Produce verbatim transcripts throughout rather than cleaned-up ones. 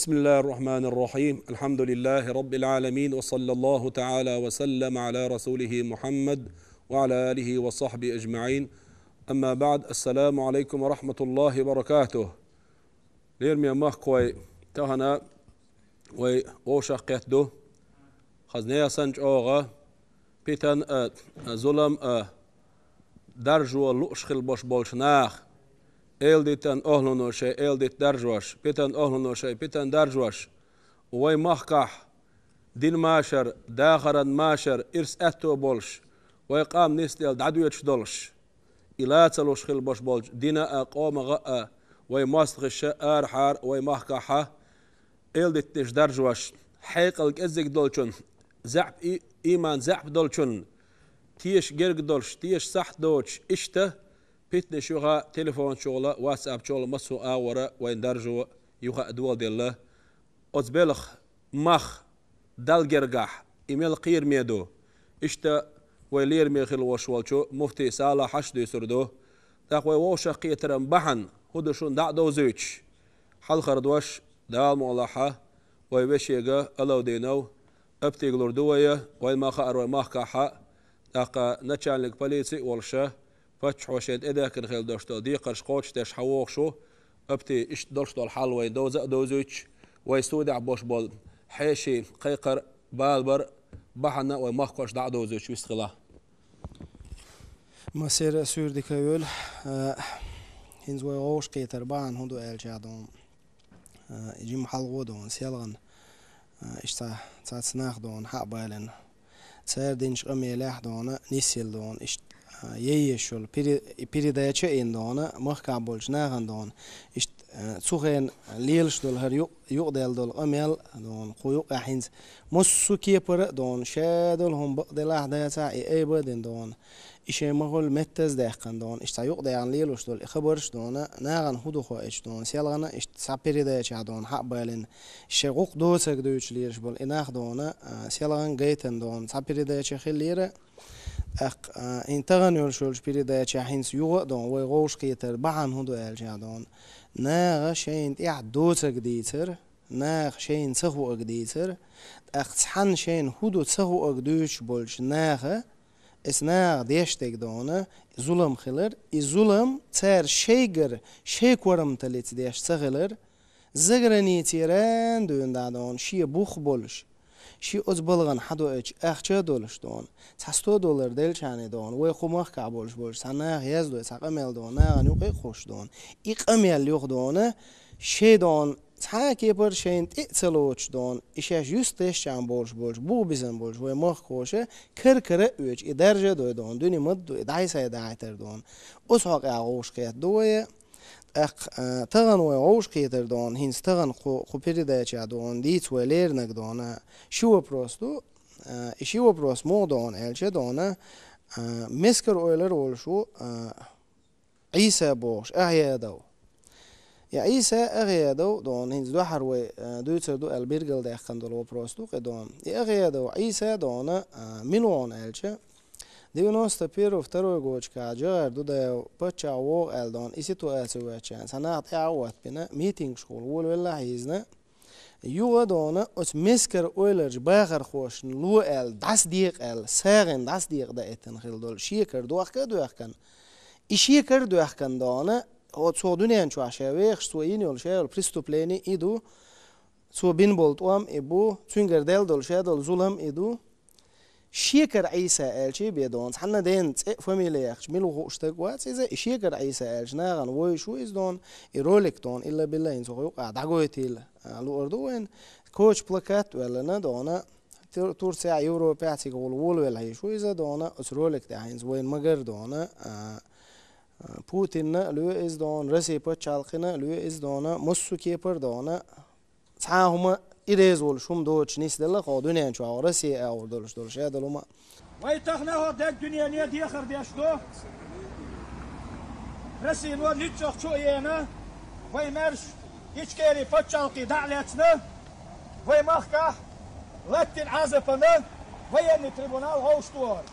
بسم الله الرحمن الرحيم. الحمد لله رب العالمين، وصلى الله تعالى وسلم على رسوله محمد وعلى آله وصحبه أجمعين. أما بعد، السلام عليكم ورحمة الله وبركاته. Лераме махкахой, тахана вай вовшах кхетаду. Хаза несан чӀогӀа, питан а, зулам а даржо лууш хила бош болча наха, эладитан охлуно шай эладита даржош, питан охлуно шай питан даржош, вай махкахь дин машар, дахаран машар ирс аьтто болуш, вай къам нисделла дӀадоьдуш долуш, и ла ца луш хила бош болчу дина а, къоман гӀа а, вай мостагӀаша арахьара вай махкахьа, эладитанаш даржош, хьекъал кӀеззиг долчун, заьӀап и-, иман заьӀап долчун, теша герга долуш, теша сахьт доцуш, иштта питанаш юха телефончугӀала, ватсапчугӀала массо а агӀора вайн даржо юха а доладелла. Оцу белхан мах Далла гергахь и мел кхераме ду. Иштта вай лераме хила вош волчу муфтий Салахьаш дуьйцур ду. ТӀаккха вай вовшах кхетаран бахьана хӀун ду шуна дӀа а довзуьйтуш, хьалхара дош, Дала мукъ лахь, вай вешега Алавдинов Аптига лур ду вай, вайн ма хаара вай махкахьа, тӀаккха начальник полиции а волуша, паччахьо шен тӀедаьхкина хила долуш долу декхарш кхочушдеш хьан вогӀуш ву, Апти, иштта долуш долу хьал вайн довза а довзуьйтуш, вай студехь бош болу хьеший кхайкхар, балабар бахьана вай махкош дӀа а довзуьйтуш вистхила. Массера а суьйра дика йойла. А, хӀинца вай вовшах кхетар бахьана хӀун ду аьлча а ду. А, жима хьалгӀо ду, селгӀана. А, иштта цхьацца нах ду, хьа а балина. Цара динчу къамелехь ду, нисъелла ду, иштта, а, ейеш йолу пере-, и передача а йина ду, махкахь болчу нахана ду, иштта, а, цу хенахь лелаш долу хӀара юкъ-, юкъадаьлла долу къамел ду, кху юкъехь хӀинца массо а кепара а ду, ша долу хӀума бакъ делахь а дацахь а, и айба а дина ду, и шайн ма хуьллу меттаза даьккхина ду, иштта цхьа юкъадаьхна лелаш долу и хабарш а ду, нахана хӀун ду хоуьйтуш ду, селгӀана иштта цхьа передача а ду, хьа а балина, шайн гӀуллакх доцург дуьйцуш лелаш болу и нах ду, а, селгӀана гайтина ду, цхьа передача хиллера. ТӀаккха, а, хӀинца тахана йолуш йолчу передачехь хӀинца юха а ду, вай вовшах кхетар бахьана хӀун ду аьлча а ду. Наха шайна тӀехь доцург дийцар, наха шайна ца хуург дийцар, тӀаккха цхьанна шайна хӀун ду ца хуург дуьйцуш болчу наха, эс наха деш дерг ду, зулам хилар, и зулам цара шайгара, шайн корамталлица деш ца хилар, заграницера дуьйна дӀа ду, шен бух болуш, шен оцу балгӀана хьадоуьйтуш ахча а долуш ду, цхьа сто доллар делчахьана ду, вай кху махкахь болуш болуш, цхьа наха яздой, цхьа къамел ду, нахана юкъе а кхуссуш ду. И къамел юха ду, шайн ду, цхьа а кепара шайна тӀе а ца лоцуш ду, и шаьш юьстдешчахьана болуш болуш, бух бисина болуш, вай махкахоша кар-кара а оьцуш, и даржа а дой ду, дуьне ма-дду, и дӀай-схьай дахьийтар ду. Оцу хьокъехь вовшах кхетта ду вай, ТӀаккха, а, тахана вай вовшах кхетар ду, хӀинца тахана кху, кху передача ду, дийца вай леринарг ду, ши вопрос ду, а, и ши вопрос муха ду аьлча ду, а, Мескар-Эвлара волуш ву, а, Ӏийса бохуш, Ахьядов. И Ӏийса, Ахьядов ду, хӀинца дуьххьара вай, а, дуьйцур ду аьлла билгалдаьккхина долу вопрос ду кхин ду. И Ахьядов Ӏийса ду, а, мила ву аьлча, девяносто первый, второй годашкахь Джохар Дудаев паччахь вогӀу аьлла ду, и ситуаци ваьчча, цхьа нах тӀаьхьа а хӀоттабина, митингашкахула волавелла а хьийзина. Юха ду, оцу Мескар-Эвларчу бахархошна ло аьлла, дӀасадекъа аьлла, сагӀина дӀасадекъа даийтина хилла долу шекара дохка а доьхкина. И шекара а доьхкина ду, оцу дуьнен чохь ша вехаш, цо йина йолу ша йолу преступлени и ду, цо бина болу тӀом и бу, цуьнгара даьлла долу ша долу зулам и ду. Шекара Ӏийса аьлча бен ду, цхьанна дена цӀе а, фамили яхча, мила ву хууш стаг вац иза, и Шекара Ӏийса аьлча нахана вуьйш ву иза ду, и ролик ду, илла-билла хӀинца хӀокху юкъахь дӀагойтийла, а, луур ду вайна. Коча плакат а ваьллина ду, Тур-, Турцехь, Европехь цига гӀула волавелла хьийш ву иза ду, оцу ролик тӀехь хӀинца вайна магар ду, а, а, Путинна а лоь иза ду, Россия пачхьалкхина а лоь иза ду, массо а кепара ду, цхьа а хӀума, и реза волуш хӀума доцуш нисделла кху дуьнен чохь Россия агӀор долуш долу шадолу хӀума. Вай тахана хӀокху дерг дуьнене дехар деш ду. Россино нуьцкъах чу а еана, вай маьрша Ичкери пачхьалкхе дӀа а лаьцна, вай махкахь латтина Ӏазапана военный трибунал гӀовттор.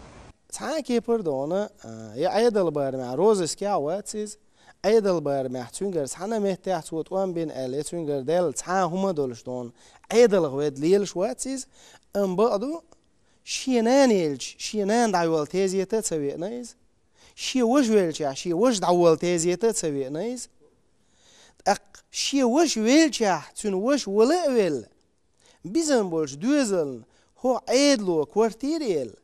Цхьа а кепара ду, а, я Ӏедал барамехь розыскехь а вац иза, Ӏедал барамехь цуьнгара цхьана меттехь цо тӀом бина аьлла, я цуьнгара даьлла цхьа а хӀума долуш дона, Ӏедалх ведда лелаш вац иза, амма бакъду, шен нана елча, шен нана дӀайолла тезета а ца веана иза. Шен ваша велчахь, шен ваша дӀайолла тезета а ца веана иза. ТӀаккха шен ваша велчахь, цуьнан ваша вала а велла, бизина болчу доьзална хӀокху Ӏедало квартира елла,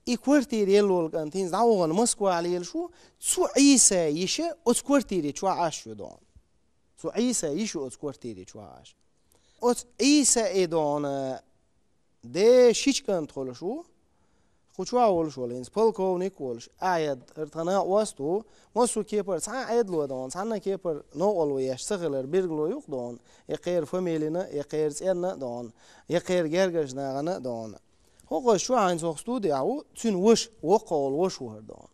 и квартира елла волу кӀант хӀинца дӀавахана Москвахь лелаш ву, цу Ӏийса йиша оцу квартири чохь Ӏаш ю дона. Цу Ӏийса йиша оцу квартири чохь Ӏаш. Оцу Ӏийса и дона дешича кӀант хуьлуш ву, кху чохь волуш волу хӀинца полковник а волуш, Ахьед, хӀара тхан накъост а ву, массо а кепара цхьа а Ӏедало дона, цхьанна а кепара новкъарло еш ца хилар билгало ю-кх дона, я кхеран фамилина, я кхеран цӀенна а дона, я кхеран гергарчу нахана а дона. ХӀокху аса чохь хӀинца хӀокху студехь ву, цуьнан ваша, воккхах волу ваша ву хӀара дона.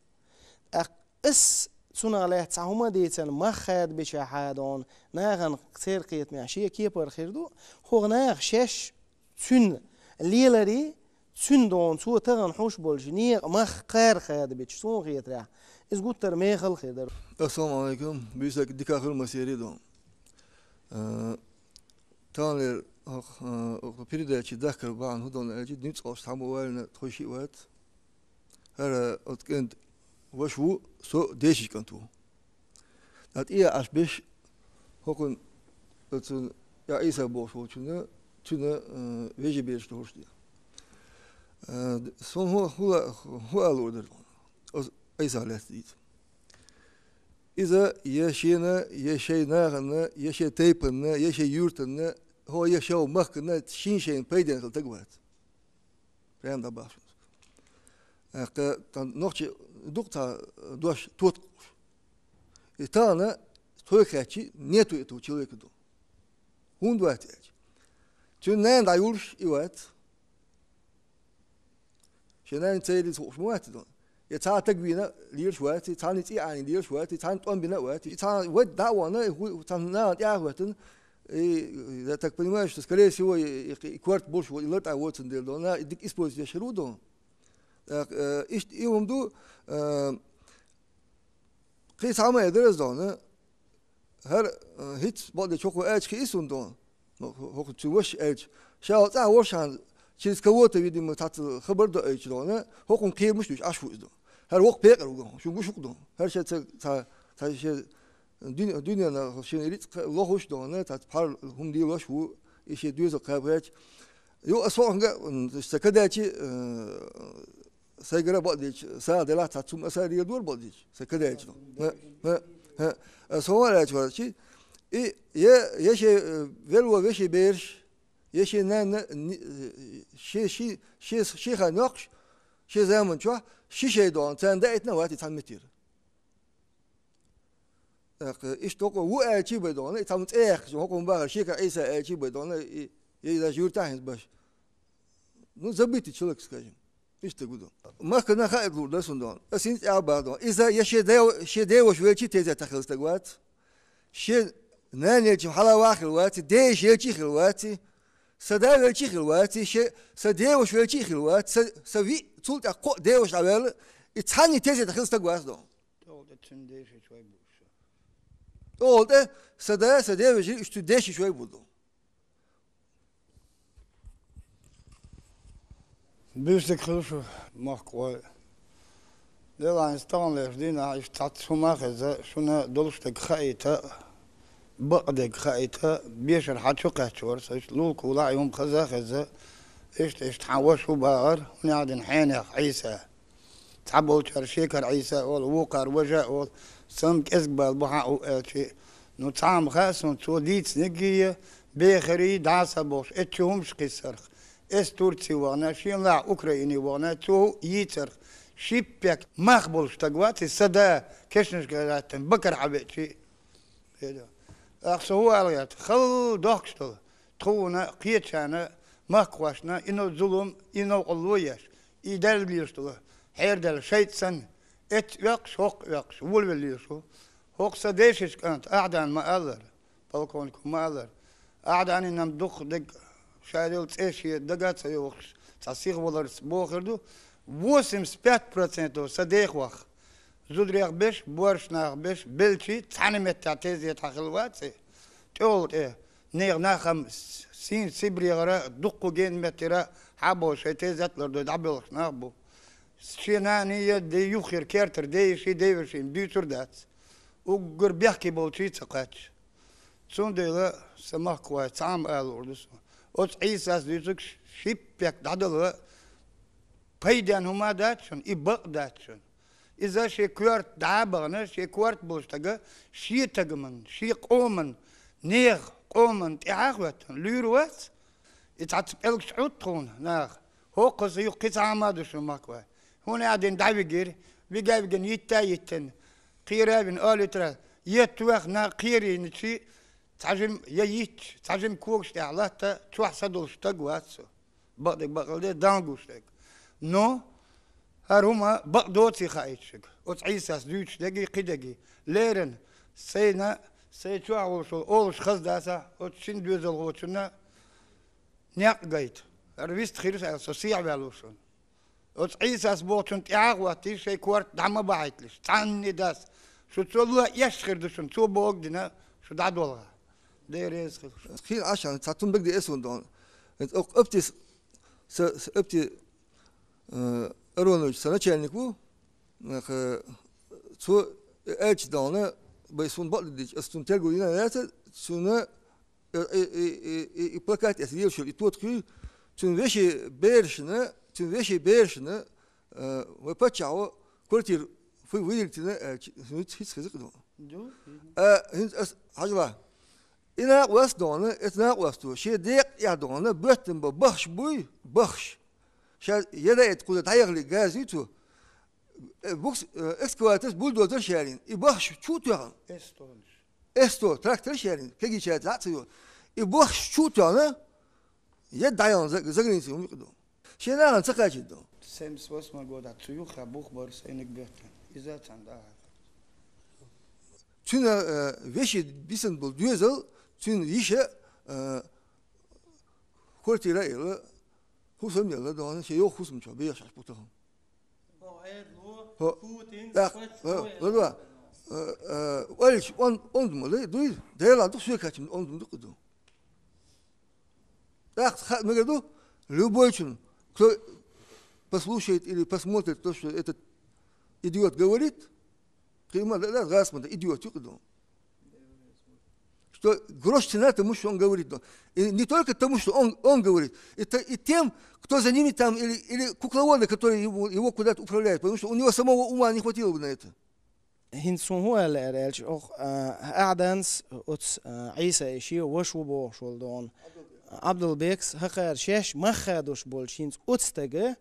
ТӀаккха ас цунах лаьцна цхьа хӀума дийцина мах хадабичахьа дона, нахана церан кхетамехь шен кепара хир ду, хӀокху наха шаьш цуьнан леларе, цуьнан дона, цо тахана хьуш болчу некъан мах кхара хадабича, суна хетарехь, иза гуттар а мехала хир дара. Ассаламу алейкум. Буьйсанна дика хуьлда массеран а дона. А, таханлера хӀокху, а, хӀокху передачи дахкар бахьана хӀун ду аьлча, ницкъ олуш цхьаммо валийна тхо шиъ вац. ХӀара оцу кӀентан ваша ву, со дешича кӀант ву. Ткъа тӀе а Ӏаш берш, хӀокхунна оцу Ӏийса бохуш волчунна, цуьнан, а, вежарий бераш ду хӀорш де. А, суна хӀун, хӀун ла-, хӀун ала луур дара оцу Ӏийсах лаьцна дийца? Иза я шена, я шайн нахана, я шайн тайпанна, я шайн юьртанна, хӀо я шайн махкана шен-шайна пайдехь хилла стаг вац. Прямо дӀабахча. ТӀаккха тхан нохчийн дукха цхьа дош тотта хууш. И тахана тхоьга хаьттича, нету этого человека ду. ХӀунда вац аьлча, цуьнан нана дӀайолуш и вац. Шен нана церан хууш ма вац и дона. Я цхьа а стаг вийна лелаш вац, цхьанна цӀий Ӏанийна лелаш вац, цхьанна тӀом бина а вац. И цхьа вад дӀа а вахана, хӀу-, цхьана нахана тӀехь а хӀоьттина, и, я так понимаю, что, скорее всего, и, и, и корта болуш ву, и лартӀахь воцун дела дона, и дика использовать деш хир ву дона. ТӀаккха, э, иштта и хӀума ду, э, кхин цхьа хӀума а дара аса дона. ХӀара, э, хӀинца бакъдерг хӀокхо аьлча хи и суна дона. Ну, хӀокху цуьнан ваша аьлча. Ша цӀахь вошхьана через кого-то, видимо, цхьацца хабар до аьлча дона, хӀокхунна кхерамаш дуьйцуш Ӏаш ву иза дона. ХӀара воккха пекъар ву, шуна гуш ву дона. ХӀара шен ца, ца, ца шен дуьне-, дуьненахь шен рицкъ лохуш дона, цхьацца пхьар хӀума лелош ву, и шен доьзал кхаба гӀерташ. Юха аса хӀокхуьнга, м, ца кадачи, э, сайгара бакъдерг, сагӀа делахь цхьацца хӀума аса а леладора бакъдерг, сан кадайча. ХӀа, хӀа, хӀа. Аса хӀун аьлла аьлча вара чи, и, я, я шен, э, велла вешин бераш, я шен нана, ни-, э, шен, ши-, шен, шен хан йоккхуш, шен заман чохь, ши шай дона, царна даийтина а вац и цхьана меттера. ТӀаккха иштта хӀокхо ву аьлчий бен дона, и цхьамма цӀе яьккхича, хӀокхо бахара шекара Ӏийса аьлчий бен дона, и, и даже юьртахь хӀинца баш. Ну, забытый человек, скажем. Иштта гу ду. Махкана хаийта луур дара суна дона. Ас хӀинца тӀаьхьа баха дона. Иза я шен дев-, шен деваша велчий тезетахь хилла стаг вац. Шен нана елчий хьала ваха хилла вац, деша елчий хилла вац, сан да велчий хилла вац, шен, сан деваша велчий хилла вац, сан, сан виъ, цул тӀаьхьа кхоъ деваша дӀаваьлла, и цхьанний тезетахь хилла стаг вац дона. ТӀехула тӀе цуьнан дешича вай бу шу. ТӀехула тӀе сан да, сан деваша, уьш цуьнан дешича вай бу дона. Буьйсаниг хуьлда шу, махкахой. Делахь хӀинца таханлерчу дийнахь иштта цхьацца хӀума а хезна, шуна долуш дерг хаийта, бакъдерг хаийта, бешара хьан чу кхаьчна вара со, иштта лулкулахь и хӀума хаза а хезна, иштта, иштта хьан ваша ву бахара, хӀунда аьлча хьенех Ӏийса. Цхьаболчара шекара Ӏийса олу, вукхара важа олу, сан кӀезиг бала бу хьан а аьлча. Ну, цхьа а ма хаьа суна, цо дийцинарг а, бехарий, дӀа а ца бохуш, эццу хӀумаш кхиссарх. Эс Турци вахана, шен лахь Украине вахана, цо йийцарх. Шиппек мах болуш стаг вац и, сан да кешнашка гӀаттина бакара хьан веачий. Ахьа со хӀун ала гӀерта? Хала дохкуш долу. Тхуна, кхечарна, махкахошна, и нов-, зулам, и новкъарло еш, и Далла лелаш долу хьерадаьлла шайтӀа санна, эцца оьккхуш, хӀокху оьккхуш, волавелла лелаш ву. ХӀокху сан дешича кӀанта Ахьдана ма-аллара, полковнико ма-аллара. Ахьданин-м дукха дерг ша йолу цӀе шен дага а ца йохуш, цхьа сиха валарца бохур ду, восемьдесят пять процентов сан дехох Зударех беш, боаршнах беш, белчи цхьана меттехь тезетахь хилла вац и. ТӀехула тӀе нехан нахам сийна СибрегӀара, дуккха генна меттера хьаболу шайн тезет лардой дӀабоьлхуш нах бу. Шен нана я де юххера кертара дей, ши девашийн дуьйцур дац. Уггар бехке болчий ца кхаьчча. Цундела, сан махкахой, цхьа а ма алур ду со. Оцу Ӏийсас дуьйцург шиппек дӀадала, пайден хӀума дац шуна, и бакъ дац шуна. Иза шен коьрта дӀа а бахана, шен коьрта болу стага шен тагаман, шен къоман, нехан къоман тӀаьхьа а хӀоьттина, луьйр вац. И цхьацца пӀелгаш Ӏутту тхуна наха. ХӀокхуза юккъе цхьа хӀума ду шуна махкахой. ХӀунда аьлла дӀавигира, вига а вигина, йитта а йиттина, кхера а вина, олуьйтура, етта ваьхна, кхерийначи, цхьа жима я йитча, цхьа жима когаш тӀехь латта, чохь са долуш стаг вац со. Бакъдерг бакъ де, дан гуш дерг. Но хӀара хӀума бакъ доций хаийта шуьга. Оцу Ӏийсас дуьйцуш дерг, кхин дерг. Леррина, сайна, сайн чохь волуш волу олуш хаза дацахь, оцу шина доьзалхочунна некъ гайта. ХӀара вист хир ю аьлла, со сехьаваьлла ву шуна. Оцу Ӏийсас бохучунна тӀаьхьа а хӀоттий, шайн корта дӀа ма бахьийталаш. Цхьанне дас. Шу цо ло эшна хир ду шуна, цо бохург дина, шу дӀадолгӀа. Дела реза хила шу. Кхин Ӏаш, цхьа тум бегде эсун дон. ХӀинца окху Аптис, са, са Апти, э, Аронович, сан начальник ву. Нах, э, цо аьлча дона, бай суна бакъдерг дийцича, ас цунна тергал йина яцара, цунна и, и, и, и, и плакат эца лелаш йолу, и тотхуьй, цуьнан вешин берашна, цуьнан вешин берашна, э, вай паччахьо квартира фу выделить йина аьлча, хӀинца хӀинца хеза кхидо. Ду, мгм. А, хӀинца ас хьажала. И накъост дона, эца накъосто, шен декъа тӀехь дона, боьттина бан бахаш буй, бахаш. Ша яда эта кхуза дӀаяхали газа ю цо. Э, букс-, э, экскаваторс, бульдозерш ярийна. И бахаш чу а тоьхна. Эстонаш. Эсто, тракторш ярийна, кегийчаьрца дӀа а ца йо. И бохуш чу а тоьхна, я дӀаяхна за-, заграницей хӀума юкъа ду. Шен нахана ца кхачийта ду. Семьдесят восьмой года цу юххе бух бара сайниг беттан. Иза цхьаьна дахьа. Цуьнан, э, вешин бисина болу доьзал, цуьнан йиша, э, квартира а елла, хӀусам елла, дона, шен йоху хӀусам чохь бехаш Ӏаш бу тахана. ХӀо, тӀаккха, э, ладва, э, э, ойлаш он-, онда ма лай, дуй, Делан ду, соьга кхаьчна онда ма ду кху ду. ТӀаккха хаа мегар ду, любой чун, кто послушает или посмотрит то, что этот идиот говорит, кхин ма дац, гӀас ма дац, идиот ю кху ду. Что грош цена тому, что он говорит. Но и не только тому, что он, он говорит, это и тем, кто за ними там, или, или кукловоды, которые его, его куда-то управляют, потому что у него самого ума не хватило бы на это. ХӀинца суна хӀун аьлла аьлча, оха, а, Ахьданс, оцу, а, Ӏийса и шен ваша ву бохуш волу дона. Абдулбекс, хӀокхара шаьш мах хадош болчу хӀинца оцу стага,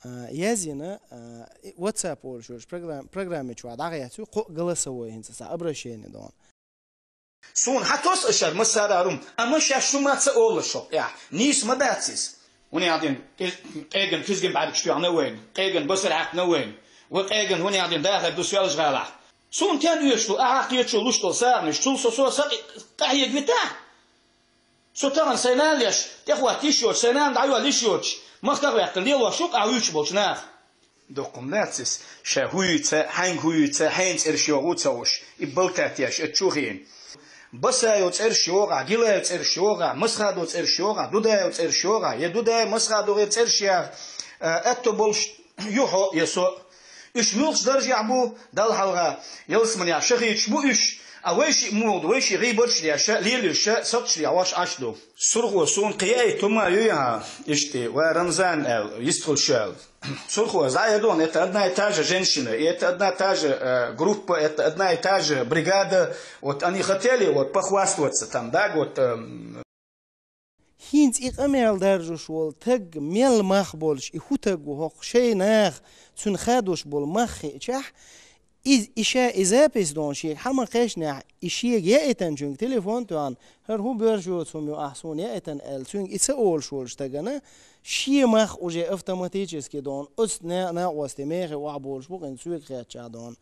а, язйина, а, и WhatsApp олуш йолчу программ-, программи чохь дӀагӀеццо кхо голосовой хӀинца, цхьа обращение дона. Суна хьан тос аша массара а рум, амма шаьш шу ма ца олуш хӀокху тӀехь, нийса ма дац иза. ХӀунда аьлла дина, къе-, къеган кизгин бӀаьргаш тоьхна вайна, къеган басар хьаькхна вайна, ва къеган хӀунда аьлла дина дахар ду Соьлжа-ГӀалахь. Суна тен оьшуш ду, ахьа кхечо луш долу сагӀанаш, цул со, со, со къа-, къахьега витахь? Со тахана сайн нана леш, тӀехӀотта йиш йоцуш, сайн нана дӀайолла йиш йоцуш, махках а ваьккхина лелош ву-кх ахь вуьйцуш болчу наха. Доккхум дац иза, ша хӀуьйца, хьаьнга хӀуьйца, хьенан цӀераш йогӀу ца гӀуш, и балтатеш, а чу хиъна. Басаев цӀераш йогӀахь, Гилаев цӀераш йогӀахь, Масхадов цӀераш йогӀахь, Дудаев цӀераш йогӀахь, я Дудаев, Масхадов гӀер цӀераш яха, а, аьтто болуш ю хьо, я со. Уьш муьлхачу даржехь бу, Далла хьалха, ялсаманехь шахидаш бу уьш, а вай шиъ муха ду, вай шиъ гӀийбарш а деш, лелош, сакхташ лехьош Ӏаш ду. Сурхо, суна кхин яийта хӀума ю яхьа, иштта, ва Рамзан аьлла, йистхуьлуш аьлла. Сурхо, за, я думаю, это одна и та же женщина, и это одна и та же, э, группа, это одна и та же бригада. Вот они хотели вот похвастаться там, да, вот, эм, ХӀинца и къамел даржош волу таг мел мах болуш, и хӀун таг ву хӀокху шайн наха, цуьнан хадош болу мах хиъчахь, и, и ша и запись дона шега хьан ма кхечнехь, и шега яийтинчуьнга телефон тоьхна, хӀара хӀун боьрша йоцу хӀума ю ахь суна яийтина аьлла, цуьнга и ца олуш волчу стагана, шен мах уже автоматически дона, оцу на-, накъосте мехе охьаболуш бу-кх хӀинца соьга хетчахь дона.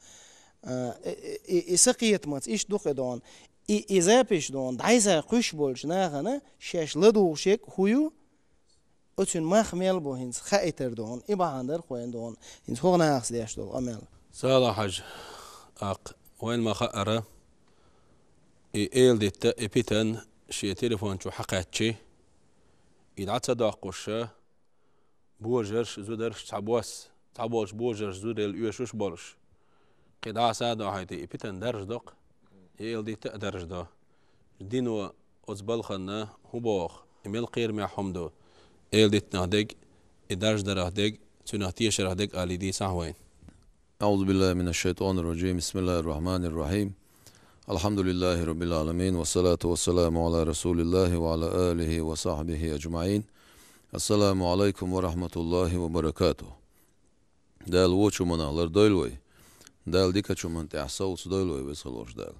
А, и, и, и, и сакхетамаца иштта ду-кх и дона. И, и запись дона, дӀайса кхуьйсуш болчу нахана шаьш ладугӀуш ерг хӀун ю, оцуьнан мах мел бу хӀинца хаийтар дона, и бахьана дара кхойн дона, хӀинца хӀокху нахаца деш долу къамел. Сала-Хьажа, акх, вайн ма хаара, и эладитта, и питан шен телефон чу хьакхаьччи, и дӀа ца доккхуша, божарш, зударш цхьа бос, цхьа болчу божарш зуда елла оьшуш болуш. Кхин дӀа а са а дохьуьйтий, и питан даржадо-кх, и эладитта а даржадо. Дино оцу балханна хӀун боху, и мел кхерамехь хӀума ду, эладиттинах дерг, и даржадарах дерг, цуьнах тешарах дерг алий дийцахь вайна. أعوذ بالله من الشيطان الرجيم. بسم الله الرحمن الرحيم. الحمد لله رب العالمين. والصلاة والسلام على رسول الله وعلى آله وصحبه أجمعين. السلام عليكم ورحمة الله وبركاته. Дала вочу хӀуманах лардойла вай. Дала дикачу хӀуманна тӀехь совца дойла вай, веза хиллачу Дала.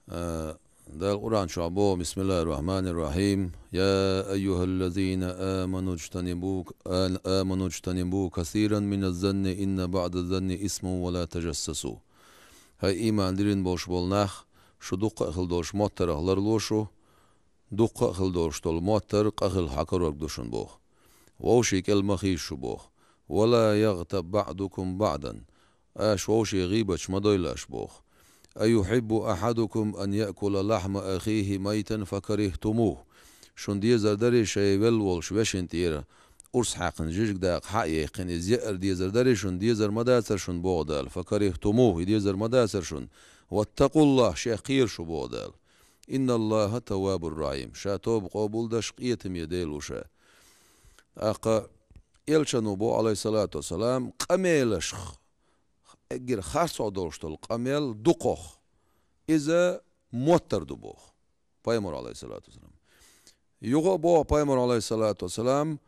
А, Дала Къуръан чохь боху: بسم الله الرحمن الرحيم. يا أيها الذين آمنوا اجتنبوا، آمنوا اجتنبوا كثيرا من الظن إن بعض الظن إثم ولا تجسسوا. ХӀай ийман диллина болуш болу нах, шу дуккха а хила долуш моттарах ларло шу, дуккха а хила долуш долу моттар къа хила хьакарорг ду шуна боху. Вовшийн кӀел ма хийша шу боху. ولا يغتب بعضكم بعضا. Аша вовшийн гӀийбаташ ма дойла аша боху. أيحب أحدكم أن يأكل لحم أخيه ميتا فكرهتموه. Шуна дезар дарий шайн велла волуш вешин тӀера урс хьаькхна жижиг дакъа хьа а яьккхина, иза яар дезар дарий шуна, дезар ма дацара шуна боху Дала. فكرهتموه, и дезар ма дацара шуна. واتقوا الله, шех кхера шу боху Дала. إن الله تواب رحيم. Ша тоба къобалдеш къинхетаме Дела ву ша. ТӀаккха Элчано боху, عليه الصلاة والسلام, къамелашха, эггара харцо долуш долу къамел дукхох. Иза моттар ду боху Пайхамар, عليه الصلاة والسلام. Юха а боху Пайхамар, عليه الصلاة والسلام,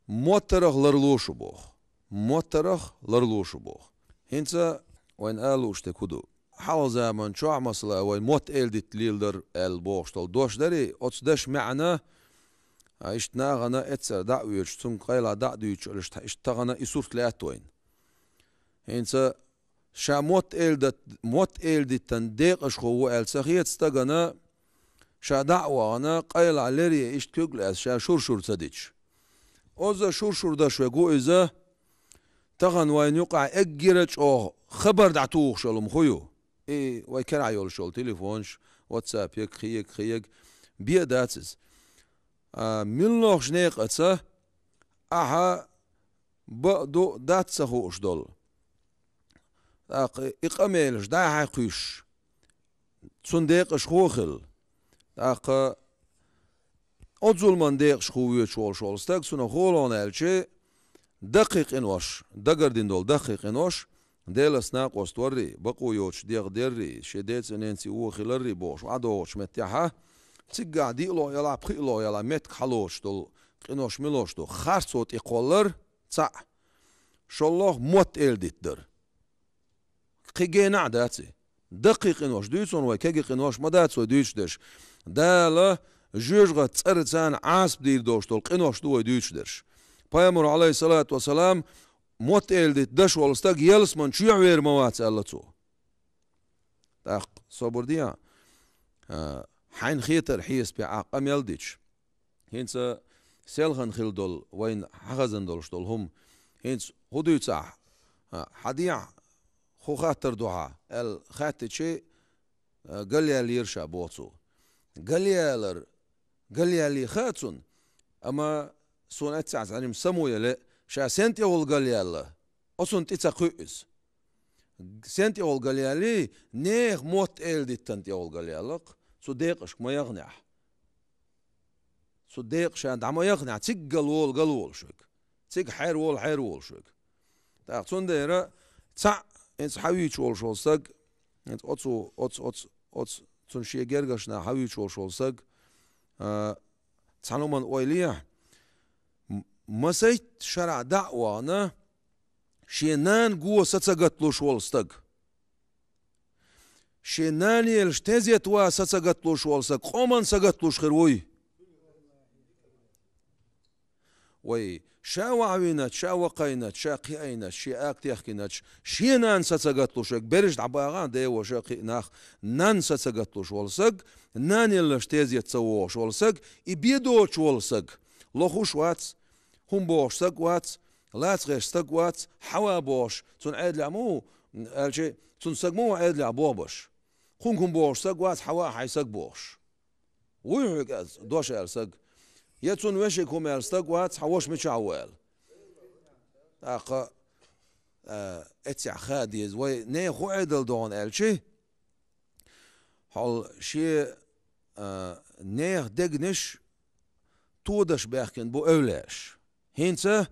моттарах ларло шу боху. Моттарах ларло шу боху. ХӀинца вайн ала лууш дерг хӀун ду? Хьалха заман чохь, масала, вай мотт эладитта леладар аьлла бохуш долу дош дарий, оцу дешан маьӀна, а, иштта нахана эццара дӀа а оьцуш, цуьнга къайлаха дӀа а дуьйцуш, иштта, иштта тахана и сурт лаьтта вайна. ХӀинца ша мотт эладат-, мотт эладиттан декъашхо ву аьлла ца хета стагана, ша дӀа а вахана, къайлаха леръе иштта куьг лаьцна ша шур-шур ца дича. Оза шур-шур даш верг ву иза, тахана вайна юкъахь эггара чӀогӀа хабар дӀатухуш йолу хӀума хӀун ю? И вай карахь йолуш йолу телефонаш, WhatsApp-иг, кхин-иг, кхин-иг, бен а дац иза. А, муьлххачу некъаца ахьа бакъ ду, дац ца хууш долу. ТӀаккха и къамелаш дӀа-хьа кхуьйсуш, цунна декъашхо а хилла. ТӀаккха оцу зуламан декъашхо воьдуш волуш волу стаг, цунах хӀун олу аьлча, даккхий къинош, дагардина долу даккхий къинош, Делаца накъост варрий, бакъо йоцуш дегӀ деррий, шен деца-ненаций вон хиларрий бохуш, охьадогӀучу меттехьа, циггахь диъалгӀа ялахь, пхиъалгӀа ялахь меттиг хьалоцуш долу къинош мила лоруш ду? Харцо тӀе кхоллар, цхьаъ. ШолгӀа мотт эладитта дар. Кхин генахь а дац и. Даккхий къинош дуьйцу вай, кегий къинош ма дац вай дуьйцуш дерш. Дала жоьжахатин цӀарца Ӏазап дийр долуш долу къинош ду вай дуьйцуш дерш. Пайхамаро, Ӏалайхиссалату вассалам, мотт эладитта даш волу стаг ялсамани чоьхьа вер ма вац аьлла цо. ТӀаккха собар де, а, хьайна хетар хьесапехь къамел дича. ХӀинца селхана хила долу, вайна хьахазна долуш долу хӀума. ХӀинца хӀун дуьйцу ахь? А, хьан дехьа хӀун хаттар ду хьан? Аьлла хаьттичи, а, галъяьллера ша боху цо. Галъялар, галъяьллий хаьа цунна, амма суна эццахь зӀаьним само яла, ша сен тӀехула галъяьлла, оцунна тӀе ца кхуьу иза. Сен тӀехула галъяьллий, нехан мотт эладиттан тӀехула галъяьлла-кх, цу декъашка ма яханехь. Цу декъа ша дӀа ма яханехь, цига галволу галволуш верг. Цига хьерволу хьерволуш верг. ТӀаккха цундела цхьаъ, хӀинца хьан вийчу волуш волу стаг, хӀинца оцу, оцу, оцу, оцу, цунна шен гергарчу наха хьан вийчу волуш волу стаг, а, цхьана хӀуманна ойла е, м-, масийтта шарахь дӀа а вахана, шен нана го са ца гатлуш волу стаг. Шен нанелаш тезет ван са ца гатлуш волу стаг, къоман са гатлуш хир вуй. Вай, ша вахьвинача, ша вакхайнача, ша кхиайнача, шен ак техкинача, шен нана са ца гатлуш верг, бераш дӀабагӀа, деваша кхин нах, нана са ца гатлуш волу стаг, нанелаш тезет ца вогӀуш волу стаг, и бен доцуш волу стаг, лохуш вац, хӀума бохуш стаг вац, Лаца гӀерташ стаг вац Хьава бохуш, цунна Ӏедалехь ма ву, аьлча, цунна стаг ма ву Ӏедалехь боху баш. Кхунга хӀума бохуш стаг вац Хьава, хьайн стаг бохуш. Вуй хьоьга ас дош аьлла стаг? Я цунна вешига хӀума аьлла стаг вац, хьан ваша мичахь ву аьлла? ТӀаккха, а, эццехь хаа деза, вай нехан хӀун Ӏедал ду хьуна аьлча, хьо шен, а, нехан дегнаш тодаш баьхкина бу эвлаяаш. ХӀинца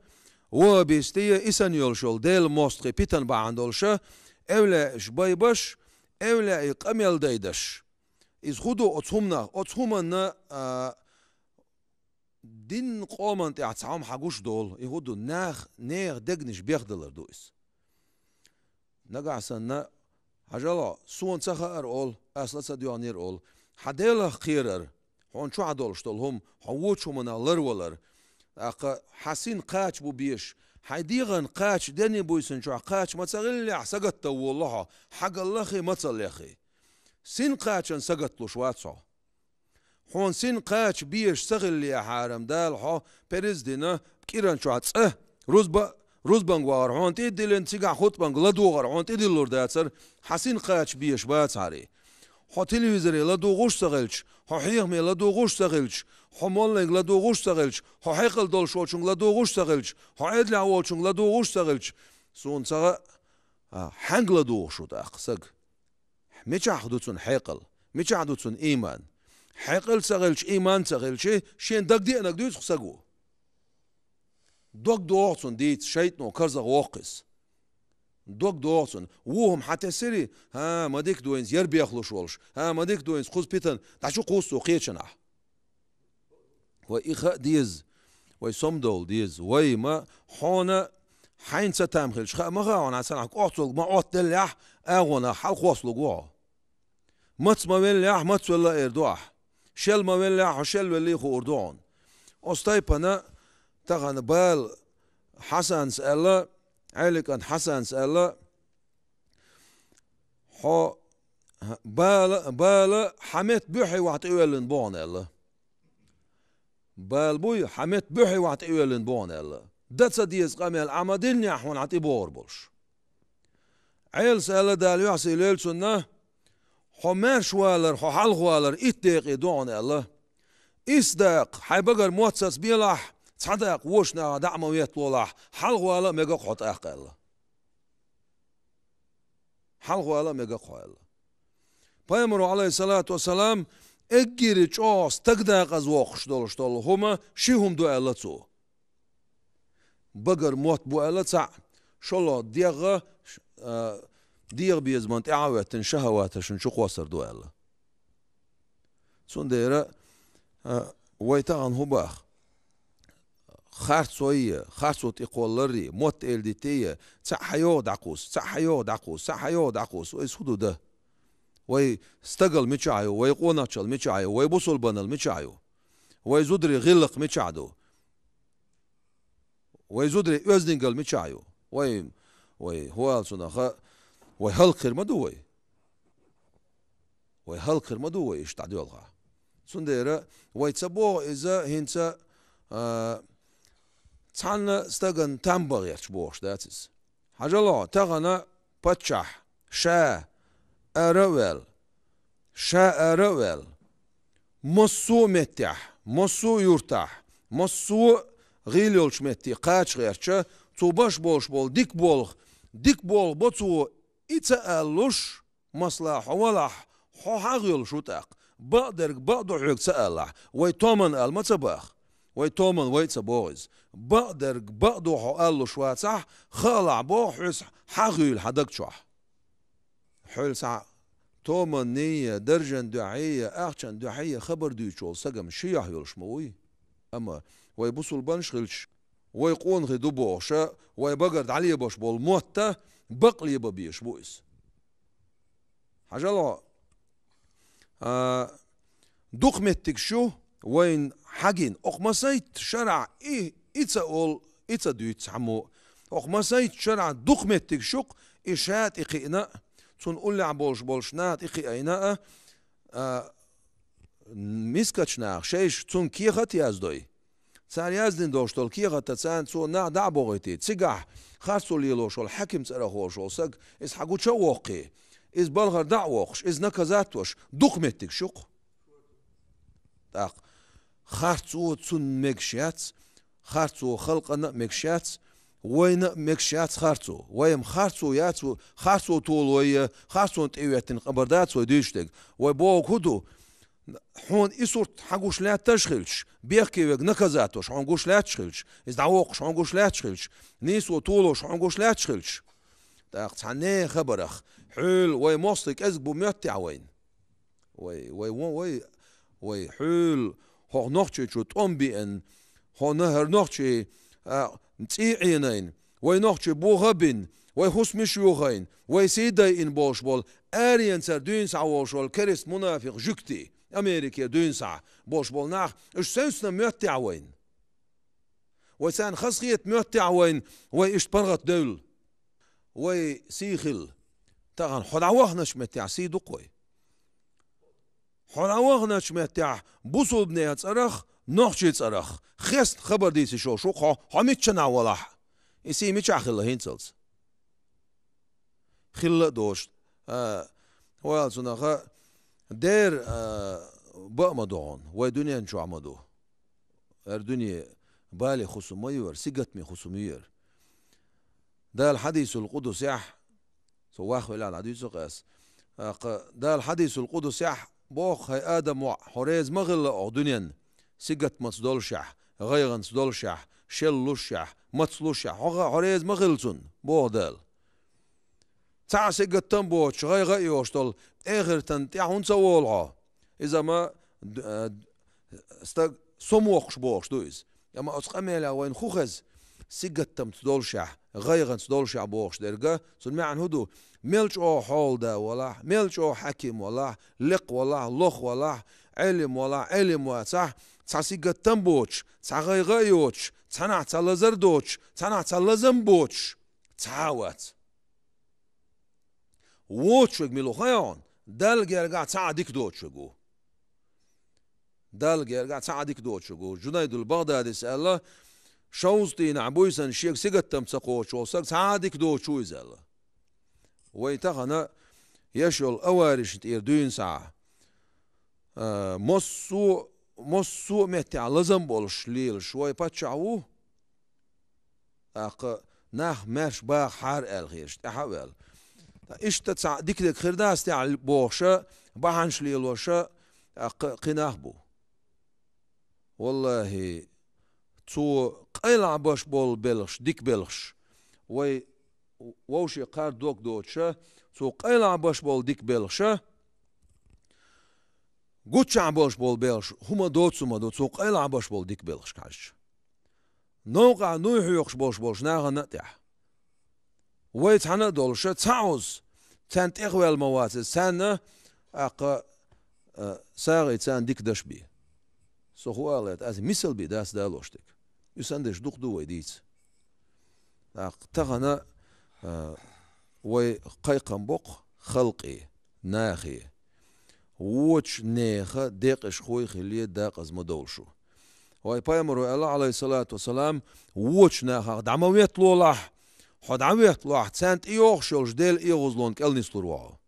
ваххабистий, и санна йолуш йолу Делан мостагӀий питана бахьана долуша, эвлаяаш байбаш, эвлаяийн къамел дайдаш. Иза хӀун ду оцу хӀуманах? Оцу хӀуманна, а, динна къоман тӀехь цхьа хӀума хьан гуш долу. И хӀун ду? Нах, нехан дегнаш бехдалар ду иза. Нагахь санна, хьажал хьо, суна ца хаьара олу, ас ла ца доьгӀнера олу. Хьан Делах кхерар, хьуна чохь долуш долу хӀума, хьо вочу хӀуманах ларвалар. ТӀаккха хьан син кхача бу безаш, хьайн дегӀан кхача денна буьйсанна чохь кхача ма ца хиллехь, сагатдан волало хьо, хьагаллаххий, мацаллеххий. Син кхачан сагатлуш вац хьо. Хьуна син кхача безаш ца хиллехьара-м Дала хьо перз дина, кӀиран чохь цӀа, рузба-, рузбанга вахар хьуна тӀе а диллина, цигахь хутбанга ладогӀар хьуна тӀедиллур дацара, хьан син кхача безаш бацахьара. Хьо телевизоре ладугӀуш а ца хилча, хьо хьехаме ладугӀуш а ца хилча, хьо молланга ладугӀуш а ца хилча, хьо хьекъал долуш волчунга ладугӀуш а ца хилча, хьо Ӏедалехь волчунга ладугӀуш а ца хилча, суна ца хаьа, а, хьаьнга ладугӀуш ву тӀаккха саг? Мичахь ду цуьнан хьекъал? Мичахь ду цуьнан ийман? Хьекъал ца хилча, ийман ца хилча, шен дагадеанарг дуьйцу-кх саго. Дог догӀу цунна дийца, шайтӀано карзах воккху иза. Дог догӀу цунна. Вон хӀума хьан тесира, хӀа, ма дика ду хӀинца яра бехлуш волуш, хӀа, ма дика ду хӀинца кхуза питана, дӀа чу кхуссу кхечанахь. Вай и хаа деза, вай сомадовла деза. Вай ма хьуна хьайна ца там хилча, хаа ма хаьа хьуна, хьан санахь кӀохцалг ма Ӏоттаделлехь, агӀонах хьалхослуг ву хьо. Маца ма веллехь, маца велла а эр ду ахь. Шел ма веллехь, хьо шел веллий хуур ду хьуна. Оцу тайпана тахана бала Хьасанас аьлла, Ӏеликан Хьасанас аьлла, хьо бала, бала хьан метта буьххье вахь тӀеоьллина бу хьуна аьлла. Бала буй, хьан метта буьххье вахь тӀеоьллина бу хьуна аьлла. Дан ца деза къамел Ӏа ма диннехь хьуна хьан тӀебогӀур болуш. Ӏелас аьлла, Дала юьхь сий лойла цунна, хьо маьрша валар, хьо хьалха валар итт декъе ду хьуна аьлла. Исс дакъа хьайн багара мотт сацабелахь, цхьа дакъа вочу нахах дӀа а ма ветталолахь, хьалха вала а мега-кх хьо тӀаккха аьлла. Хьалха вала а мега-кх хьо аьлла. Пайхамаро, Ӏалайхиссалату вассалам, эггара чӀогӀа стаг дакъаза воккхуш долуш долу хӀума ши хӀума ду аьлла цо. Багара мотт бу аьлла цхьаъ, шолгӀа дегӀ, а, дегӀан безаман тӀаьхьа а хӀоьттина шахӀаваташна чу кхоссар ду аьлла. Цундела, а, вай тахана хӀун боху? Харцо я, харцо тӀекхоллар я, мотт эладитта я, цхьаъ хьан йогӀу дӀакхуссу, цхьаъ хьан йогӀу дӀакхуссу, цхьаъ хьан йогӀу дӀакхуссу, иза хӀун ду дан? Вай стагал мичахь ю, вай къонахчал мичахь ю, вай бусулбанал мичахь ю? Вай зударий гӀиллакх мичахь ду? Вай зударий оьздангалла мичахь ю? Вай, вай, хӀун ала цунах, вай хӀаллакьхир ма ду вай? Вай хӀаллакьхир ма ду вай иштта дӀадоьлхахь? Цундела вай ца боху иза хӀинца, а, цхьанна стагана там бан гӀерташ бохуш дац иза. Хьажал хьо, тахана паччахь ша ара а ваьлла, ша ара а ваьлла, массо а меттехь, массо а юртахь, массо а гӀийла йолчу метте кхача гӀертача, цо беш болуш болу дика болх, дика болх бо цо, и ца алалуш, масала, хьо валахь, хьо хьагӀ йолуш ву тӀаккха. Бакъдерг бакъ ду хьоьга ца алалахь, вай томан ала ма ца боху. Вай томан вай а ца боху иза. Бакъдерг бакъ ду хьо алалуш вацахь, хаалахь боху хьоьца хьагӀ юйла хьан даг чохь. Хьоьлу цхьа томанний а, даржан дуьхьий а, ахчан дуьхьий а хабар дуьйцуш волу стаг-м ши юьхь йолуш ма вуй. Амма вай бусулбанаш хилча, вай къонахий ду бохуша, вай багара дӀалебеш болу мотт а бакъ лебан безаш бу иза. Хьажал хьо, а, дукха меттигаш ю вайна хьагина. Окху масийтта шарахь и, и ца олу, и ца дуьйцу цхьаммо. Окху масийтта шарахь дукха меттигаш ю-кх, и ша тӀекхиъна а, цунна уллехь болуш болчу наха тӀекхиъна а, а, мискачу наха шайша цунна кехат а яздой. Цара яздина долуш долу кехатаца цо нах дӀа а бохуьйтий, цигахь харцо лелош волу хьаькам цӀарах волуш волу саг, иза хьан гуча а воккхий, иза балхара дӀа а воккхуш, иза наказать веш, дукха меттигаш ю-кх. ТӀаккха харцо цунна мегаш яц, харцо халкъана а мегаш яц, вайна а мегаш яц харцо. Вай-м харцо яц, харцо толо я, харцонна тӀе а веттина хабар дац вай дуьйцуш дерг. Вай бохург хӀун ду? Хьуна и сурт хьан гуш лаьтташ хилча, бехке верг наказать веш хьуна гуш лаьтташ хилча, иза дӀавоккхуш хьуна гуш лаьтташ хилча, нийсо толош хьуна гуш лаьтташ хилча. ТӀаккха цхьа нехан хабарах, хьуьлла вай мостагӀий кӀезиг бу моьттехь вайна. Вай, вай, вон, вай, вай, хьуьлла, хӀокху Нохчийчу тӀом биъна, хьуна хӀара нохчий, а, цӀий Ӏийнайна, вай нохчий бохо а бина, вай хӀусамаш а йохийна, вай сий дайина болуш болу, аренацара дуьйна схьа волуш волу керста мунафикъ жуьгтий, Америке дуьйна схьа болуш болу нах, уьш сенцна моьттехь вайна. Вай царна хазахета моьттехь вайна, вай иштта паргӀатдевлла. Вай сий хилла. Тахана хьо дӀавахначу меттехь сий ду-кх вай. Хьо дӀавахначу меттехь бусулбанехан цӀарах, нохчийн цӀарах, хестна хабар дийцийш йолуш ву-кх хьо, хьо миччанхьа валахь а. И сий мичахь хилла хӀинцалц? Хилла а доцуш, а, вай цунах а дера, а, бан а ма ду хьуна, вай дуьнен чохь ма ду. ХӀара дуьне бале хӀусам ма ю хӀара, сингаттаме хӀусам ю хӀара. Дала хьадисул къудсехь, со вахвелахь дӀадуьйцу-кх ас. ТӀаккха Дала хьадисул къудсехь боху: «ХӀай Адам воӀ, хьо реза ма хилла оха дуьненна, сингаттамаца доллушехь, гӀайгӀанца доллушехь, шеллушехь, мацлушехь, хьо, хьо реза ма хилла цунна», боху Дала. Цхьа а сингаттам а боцуш, гӀайгӀа а йолуш долу эхартан тӀехь хӀунда ца волу хьо? Иза ма, д-, а, стаг сомавоккхуш бохуш ду иза. Амма оцу къамелехь вайна хӀун хеза? Сингаттамца доллушехь, гӀайгӀанца доллушехь бохуш дерг, цуьнан маьӀна хӀун ду? Мел чӀогӀа хьолада валахь, мел чӀогӀа хьаьким валахь, лекха валахь, лоха валахь, Ӏелим валахь, Ӏелим вацахь, цхьа сингаттам а боцуш, цхьа гӀайгӀа а йоцуш, цхьанхьа цхьа лазар а доцуш, цхьанхьа цхьа лазам а боцуш, цхьа а вац. Воцуш верг мила ву хаьий хьуна? Далла гергахь цхьа а дика доцуш верг ву. Далла гергахь цхьа а дика доцуш верг ву. Жунайдул БагӀдадис аьлла, шовзткъа дийнахь буьйсанна шега сингаттам ца кхочуш волу стаг цхьа а дика доцуш ву иза аьлла. Вай тахана еш йолу аварийшна тӀера дуьйна схьа, а, массо а, массо а меттехь лазам болуш лелаш вай паччахь ву. ТӀаккха нах маьрша бахахьара аьлла хеташ, тӀаьхьа а ваьлла. Ткъа иштта цхьа дика дерг хир дац техьа бохуша, бахьанаш лелоша, тӀаккха кхин нах бу. ВаллахӀи, цо къайлахь беш болу белхаш, дика белхаш, вай вовше кхара дог доцуша, цо къайлахь беш болу дика белхаша, гуччахь беш болу белхаш, хӀума доцу ма ду, цо къайлахь беш болу дика белхашка хьаьжча. Новкъахь нуй хьоькхуш болуш болчу нахана а тӀехь. Вай цхьаьна а долуша, цхьа Ӏуза, царна тӀехваьлла ма вац иза, царна, тӀаккха, а, сагӀий царна дика даш бий. Со хӀун ала лаьа, аса мисал бий дац далош дерг. Уьш санна дерш дукха ду вай дийца. ТӀаккха тахана, а, вай кхайкхам боккху халкъе, нахе. Вочу нехан декъашхой хиле дакъаза ма довлуш ву. Вай пайхамаро аьлла, Ӏалайхиссалату вассалам, вочу нахах дӀа ма ветталолахь, хьо дӀаветталахь, царна тӀейогӀуш йолчу Делан эгӀазлонна кӀел нислур ву хьо.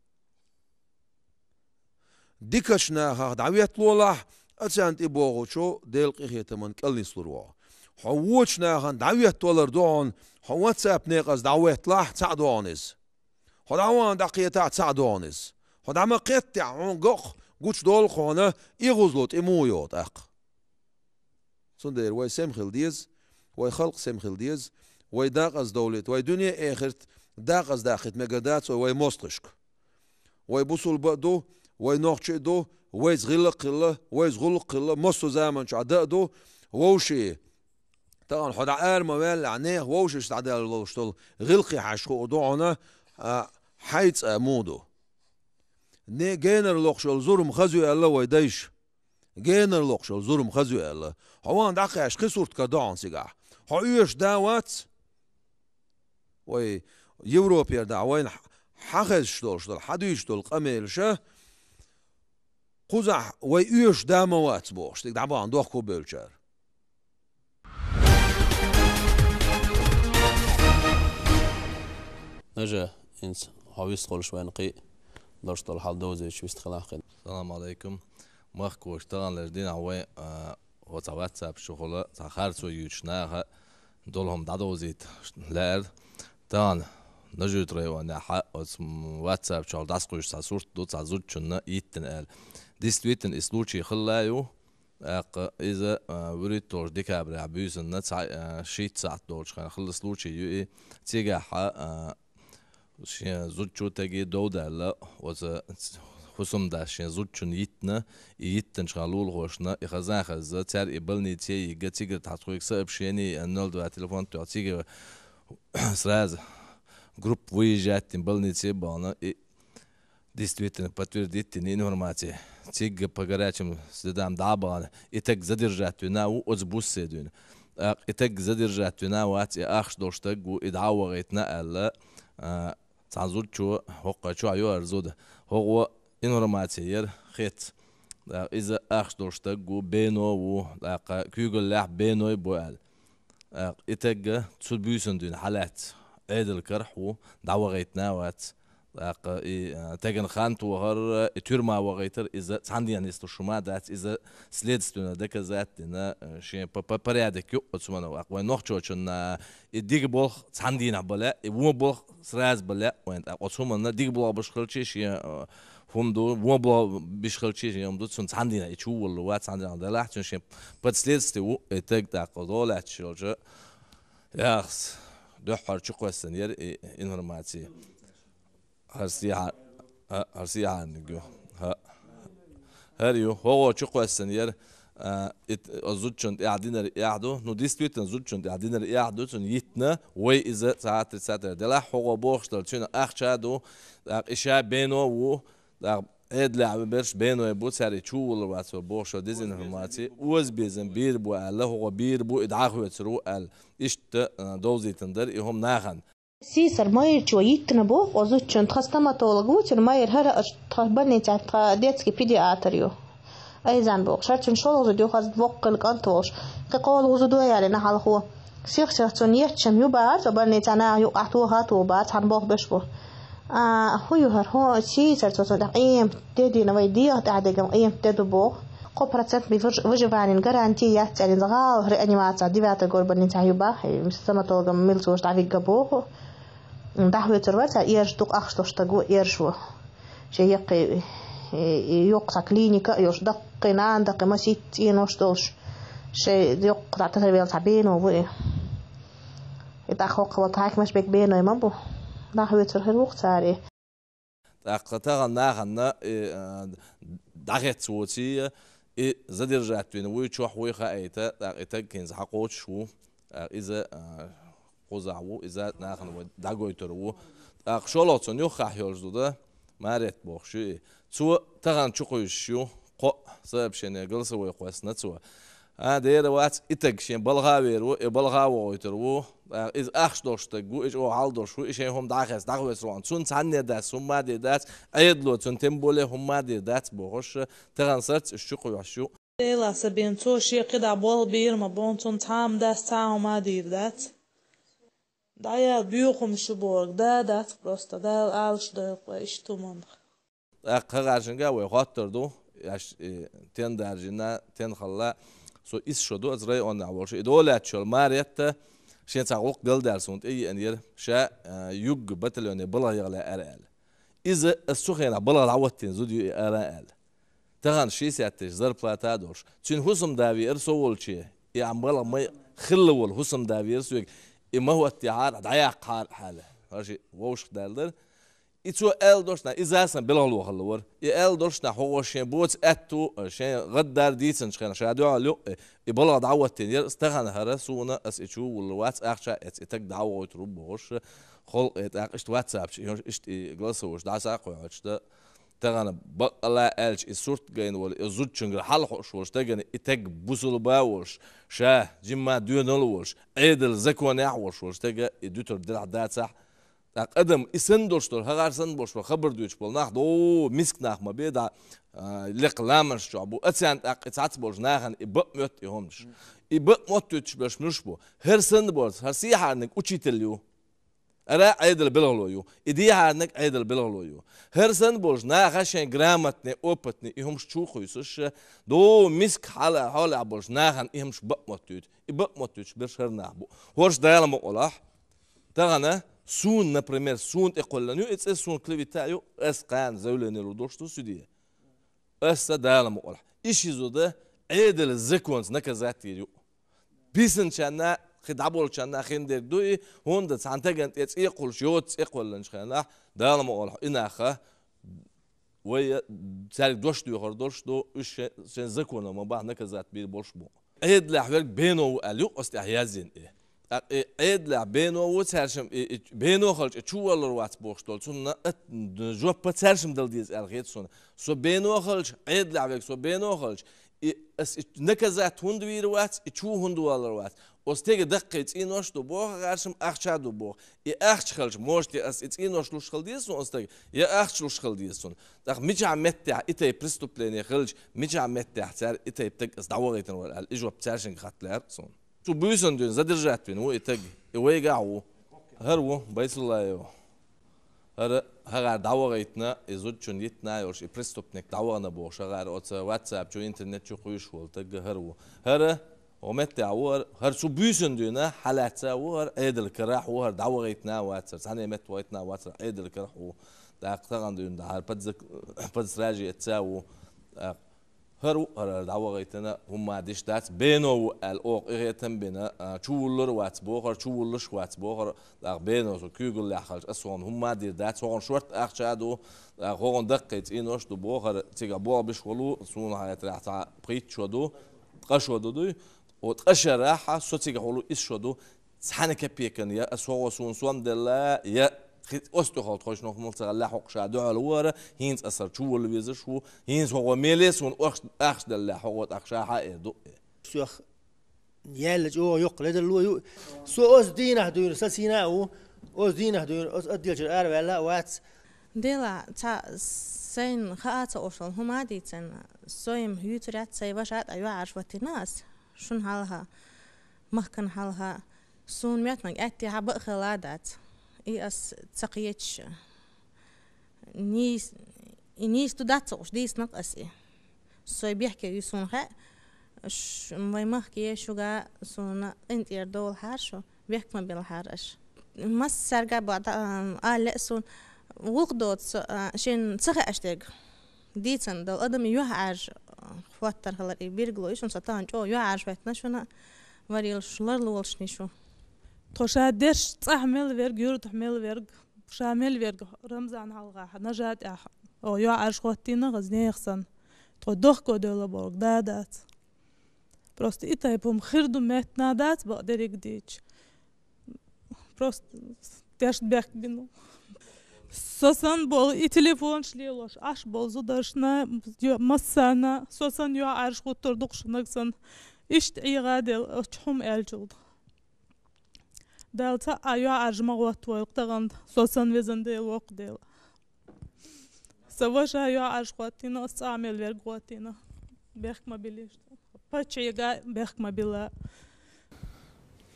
Дикачу нахах дӀаветталолахь, а царна тӀе богӀучу Делан къинхетаман кӀел нислур ву хьо. Хьо вочу нахана дӀаветтавалар ду хьуна, хьо WhatsApp некъаза дӀаветталахь, цхьаъ ду хьуна иза. Хьо дӀавахана дӀакхетахь, цхьаъ ду хьуна иза. Хьо дӀа ма кхеттехь, хьуна гакъ гучудолу хьуна, эгӀазло тӀе муха йогӀу тӀаккха. Цундела вай сема хила деза, вай халкъ сема хила деза, вай дакъаза довлийта, вай дуьне а, эхарт дакъаза даккхийта мегар дац вай, вай мостагӀашка. Вай бусулба а ду, вай нохчи а ду, вайца гӀиллакх а хилла, вайца гӀуллакх а хилла, массо а заманчохь дан а ду, вовший. Тахана хьо дӀа ара ма ваьллехь, нехан вовшашца дӀадаьлла волуш долу гӀиллакхе хьаьжча хуур ду хьуна, а, хьайн цӀа муха ду. Не генара локхуш йолу зурма хаза ю аьлла вай дайша. Генара локхуш йолу зурма хаза ю аьлла. Хьо вахана дӀакхаьчча кхин сурт карадо хьуна цигахь. Хьо оьшуш да вац? Вай Европера дӀа вайна хьан хезаш долуш долу, хьан дуьйцуш долу къамелаша, кхузахь вай оьшуш да ма вац бохуш, стаг дӀабахана дохко бевллачара. Жа, инц хьо вист хуьлуш вайна кхин а долуш долу хьал довзуьйтуш вист хилахь кхин. Салам алейкум. Махкош, таханлерчу дийнахь вай, а, оцу WhatsApp чухула цхьа харцо юьйцуш наха долу хӀума дӀадовзийта лаьара. Тахана Нажи-Юьртан районехь оцу, м, WhatsApp чохь дӀасакхуьйсуш цхьа сурт ду, цхьа зудчунна йиттина аьлла. Действительно, и случай хилла ю. ТӀаккха иза, а, вуьрхӀитталгӀачу декабрехь буьйсанна цхьа, а, шийтта сахьт долчу хенахь хилла случай ю и. Цигахь, а, шен зудчо теге дов даьлла, оцу хӀусамдас шен зудчунна йиттина, и йиттинчу хенахь лулахошна и хаза а хезна, цара и больнице а йигна, цигара тхьа тхоьга сообщение а, ноль два телефон тоьхна, цигара сразу группа выезжать дина, больнице а бахна, и действительно подтвердить дина информация. Цигга по горячим следам дӀа а бахна, и таг задержать вина ву оцу буссе дуьйна. ТӀаккха и таг задержать вина вац, и ахча долуш таг ву, и дӀа а вахийтина аьлла, а, цхьана зудчо, хӀокху чохь ю хӀара зуда. ХӀокхо информация яра хетта. ТӀаккха иза ахча долуш таг ву, бено ву, тӀаккха куьйгаллехь беной бу аьлла. ТӀаккха и таг цу буьйсанна дуьйна хьалаьцна, Ӏедал карахь ву, дӀавахийтина а вац. ТӀаккха и, а, теган хан тохар, и туьрма вахийтар, иза цхьана дийнахь нислуш хӀума а дац, иза следственно доказать дина, а, шен по, по порядок ю оцу хӀуманна. ТӀаккха вайн нохчочунна и дика болх цхьана дийнахь бан лаьа, и вон болх сразу бан лаьа вайн. ТӀаккха оцу хӀуманна дика болх беш хилча шен, а, хӀума ду, вон болх беш хилча шен хӀума ду, цунна цхьана дийнахь и чуволлур вац, цхьана дийнахь делахь, цунна шен подследствие ву, и таг тӀаккха гӀо лаьтташ йолчу. Яхас, дуьххьара чукхоьссина яра и информация. ХӀара сехьа-, а, хӀара сехьарниг ю. ХӀа. ХӀара ю, хӀокхо чукхоьссина яра, а, ит, оцу зудчунна тӀехь динарг эхь ду. Ну, действительно, зудчунна тӀехь динарг эхь ду, цунна йиттина, вай иза цхьа тридцатера делахь, хӀокхо бохуш дара, цуьнан ахча а ду, тӀаккха и ша бено а ву, тӀаккха Ӏедалехь берш беной бу, цара и чуволлур вац вай бохуш дезинформация. Озабезам бийр бу аьлла, хӀокхо бийр бу, и дӀахоьцур ву аьлла. Иштта, а, довзийтина дара и хӀума нахана. Сийсара майрачо йиттина боху оцу зудчунна, тхан стоматолог ву, цуьнан майра хӀара а тхан больницехь тхан детский педиатр ю. Айзан бохуш, хӀара цуьнан шолгӀа зуда ю, хаза воккха кӀант волуш. Кхин кхоалгӀа зуда ву аьлла хьалхо. Сих-сиха цунна етташ ю бахара, цо больницехь наха юкъахь тоха а тоха бахара, цхьана болх беш бу. А, хӀун ю хӀара, хӀун сийсара цо цунна тӀехь къемат де дина, вай дегӀан тӀехь дегӀан къемат де ду боху. Кхо процентный выж-, выживанин гарантия яц аьлла, иза гӀала реанимацехь девятый горбанницахь ю бах, стоматологам милцош дӀавигга боху. ДӀахоьцур вара цара, эраш дукха ахча долуш стаг ву, эраш ву. Шен яккхий, э, э, йоккха цхьа клиника а йолуш, даккхий, нана даккхий, масийтта цӀенош долуш. Шен йоккха цхьа тасарвелла цхьа бено ву и. И тӀаккха хӀокху ван тхьаькамаш бега беной ма бу. ДӀахоьцур хир ву-кх цара и. ТӀаккха тахана нахана и, а, дӀахецна воций, и задержать вина вуй, чохь вуй хаийта, тӀаккха и таг хӀинца хьакхочуш ву, тӀаккха иза, а, кхузахь ву, иза нахана вай дӀагойтур ву. ТӀаккха шолгӀа цунна юххехь йолуш зуда, Марет бохуш ю и. Цо тахана чукхуьйсуш ю, кхоъ сообщение голосовой кхоьссина цо. А, дера вац, и таг шен балха а вер ву, и балха а вохуьйтур ву. А, иза ахча долуш стаг ву, и чӀогӀа хьал долуш ву, и шайн хӀума дӀахаьцна, дӀахоьцур ву. Цунна цхьанне дац, хӀумма а дийр дац, Ӏедало цунна тем более хӀумма а дийр дац бохуш, тахана сарц уьш чукхуьйсуш ю. Делахь сан бен, цо шен кхидӀа болх бийр ма бу, цунна цхьа а ма дац, цхьа а хӀума а дийр дац. ДӀаяла боьхамаш ю бохург да дац просто, Дала Ӏалаш дойла вай иштта хӀуманах. ТӀаккха хӀокху шинга вай хоттур ду, аш, э, тен даржийна, тен хилла, со исс шо ду оцу районехь волуш. И долаьтташ йолу Маретта шен цхьа гӀуллакх галдаьлла суна тӀееана яра. Ша, э, югга батальоне балха яха лаьара аьлла. Иза ас цу хенахь балха дӀахӀоттийна зуда ю и ара аьлла. Тахана шестьдесят тысяч зарплата а долуш. Цуьнан хӀусамда веара со волче, и Ӏам балха ма хилла волу хӀусамда веара соьга, и ма хӀоттехьара, дӀаяккхахьара хьала. Хьаша вовшах даьлла дара. И цо аьлла долуш нах, иза а сан белхало хилла вара. И аьлла долуш нах, хӀокхо шен боцу аьтту, шен гӀаддар дийцинчу хенахь ша дуьхьал юкъе, и балха дӀахӀоттийна яра, ас тахана хӀара суна, ас и чу вуллур вац, ахча а эцна, и таг дӀавохуьйтур ву бохуш, холкъе тӀаккха иштта WhatsApp чу, иштта и голосовойш дӀаса а кхойкхуьйтуш дан, тахана баккъала аьлча и сурт гайна волу, и зудчуьнгара хьалха хууш волу стагана и таг бусулба а волуш, ша жимма доьналла а волуш, Ӏедал законехь а волуш волу стага и дуьтур делахь дацахь, ТӀаккха адам и санна долуш долу, хӀагӀар санна болуш болу, хабар дуьйцуш болу нах, до, миска нах ма бе, да, а, лекха ламанаш чохь бу. Ацарна тӀаккха и цхьацца болчу нахана и бакъ моьтту и хӀуманаш. И бакъ моттуьйтуш берш муьлш бу? ХӀара санна болу, хӀара сехьарниг учитель ю. Ара Ӏедал белгало ю. И дехьарнаг Ӏедал белгало ю. ХӀара санна болча наха шайн грамотный, опытный и хӀумаш чу кхуьйсуш, до миска хьала хьолехь болча нахана и хӀумаш бакъмоттуьйту. И бакъмоттуьйтуш берш хӀара нах бу. ХӀорш Дала мукъалахь. Тахана суна, например, суна тӀекхоллан ю, и цӀе суна клевета ю, ас кхана заявление лур долуш ду суде. Аса Дала мукъалахь. И ши зуда Ӏедал законца наказать вийр ю. Бисинчарна, кхин дӀаболчарна хин дерг ду и, хӀунда цхьана тагана тӀе цӀе кхуллуш, йоцу цӀе кхолланчу хенахь, Дала мукъалахь, и наха вай цаьрга дош доьхур долуш ду, уьш шен, шен законо ма бахьа наказать бийр болуш бу. Ӏедалехь верг бено ву аьлла ю, оцу тӀехь яздина и. ТӀаккха и Ӏедалехь бено ву, цаьршим и, и бено хилча, и чуваллур вац бохуш долу, цунна ат-, жоппа цаьршим дала деза аьлла хета суна. Со бено хилча, Ӏедалехь верг со бено хилча, и ас и наказать хӀунда вийр вац, и чу хӀунда валлур вац. Оцу стеган даккхий цӀийнош ду боху, гӀаршим ахча ду боху. И ахча хилча, может, я ас и цӀийнош луш хила деза суна оцу стага, я ахча луш хила деза суна. ТӀаккха мичахь меттехь и тайпа преступление хилча, мичахь меттехь цара и тайпа таг ас дӀавахийтина вара аьлла, и жоп цаьршинга хатта лаьара суна. Цу буьйсанна дуьйна задержать вина ву и таг, и вайгахь ву. ХӀара ву Байсуллаев. ХӀара хӀагӀара дӀавахийтина, и зудчун йитина йолуш, и преступник дӀавахана бохуш, хӀагӀара оцу WhatsApp чу, интернет чу кхуьйсуш волу таг хӀара ву. ХӀара гӀо меттехь ву хӀара, хӀара цу буьйсанна дуьйна хьалаьцна ву хӀара, Ӏедал карахь ву хӀара, дӀавахийтина вацара, цхьаьна метта вахийтина вацара, Ӏедал карахь ву. ТӀаккха тахана дуьйна хӀара подзак-, подстраже эцна ву. ТӀаккха хӀара ву хӀара, хӀара дӀавахийтина, хӀумма диш дац, бено ву аьлла оха къинхетам бина, а, чувуллур вац бохура, чувуллуш вац бохура, тӀаккха бено со куьйгаллехь хилча, ас хӀуна хӀумма дийр дац, хӀуна шорта ахча а ду, тӀаккха хӀуна даккхий цӀийнош ду бохура, цигахь болх беш волу, суна хетарехь цхьа пхийтта шо ду, ткъа шо ду дуй, о, ткъа шарахь со цигахь волу исс шо ду, цхьана капекана я ас хӀокхо суна сом делла, я кхин оцу тӀехула тхойшинах мел ца гӀелла хӀокху ша дуьхьал вара, хӀинца ас хӀара чувалла везаш ву, хӀинца хӀокхо меле суна ахча, ахча делла хӀокхо тӀаккха ша хьаэр ду. Соьх яьлла чӀогӀа йоккха ледарло ю. Со оцу дийнахь дуьйна сацийна а ву, оцу дийнахь дуьйна оцу отделчуьра араваьлла а вац. Дела, цхьа сайна хаа ца оьшуш хӀума а дийцина, со-м юьйцур яц, сайн ваша тӀе юьхьӀаьржа хӀоттийна ас, шуна хьалха, махкана хьалха. Суна моьттаниг аьттехьа бакъ хилла а дац. И ас ца кхеташ. Нийс-, и нийса ду дац ца хууш, дийцина-кх ас и. Со бехке вуьсуш суна хаьа, ш-, вайн махке шуьга суна къинтӀера довлахьара шу, бехк ма биллахьара аша. Массаьрга а боху, ала лаьа суна, гӀуллакх доцу, а, шена ца хаьаш дерг. Дийцина долу адам юьхьӀаьржа хӀоттар хилар и билгало ю шуна, со тахана чӀогӀа юьхьӀаьржа хӀоьттина шуна, варелаш ларлолаш шу. Тхо ша дерш цӀахь мел верг, юьртахь мел верг, ша мел верг Рамзан хьалхахь, нажа тӀехь, о, юьхьӀаьржа хӀоттийна хаза нехан санна. Тхо дохко девлла бохург да а дац. Просто и тайпа хӀума хир ду меттана дац, бакъдерг дийцича. Просто тешна бехк бина. Со санна болу и телефонаш лелош Ӏаш болу зударшна, массарна, со санна юьхьӀаьржа хӀуттур ду-кх шуна нагахь санна. Иштта ӀийгӀа дела, оцу хӀума аьллачул. Дала цхьа а юьхьӀаьржа ма хӀоттавойла тахана, со санна везан Дела воккха дела. Сан ваша юьхьӀаьржа хӀоттийна, ас цӀа мел верг хӀоттийна. Бехк ма биллийша. Паччахье а бехк ма билла.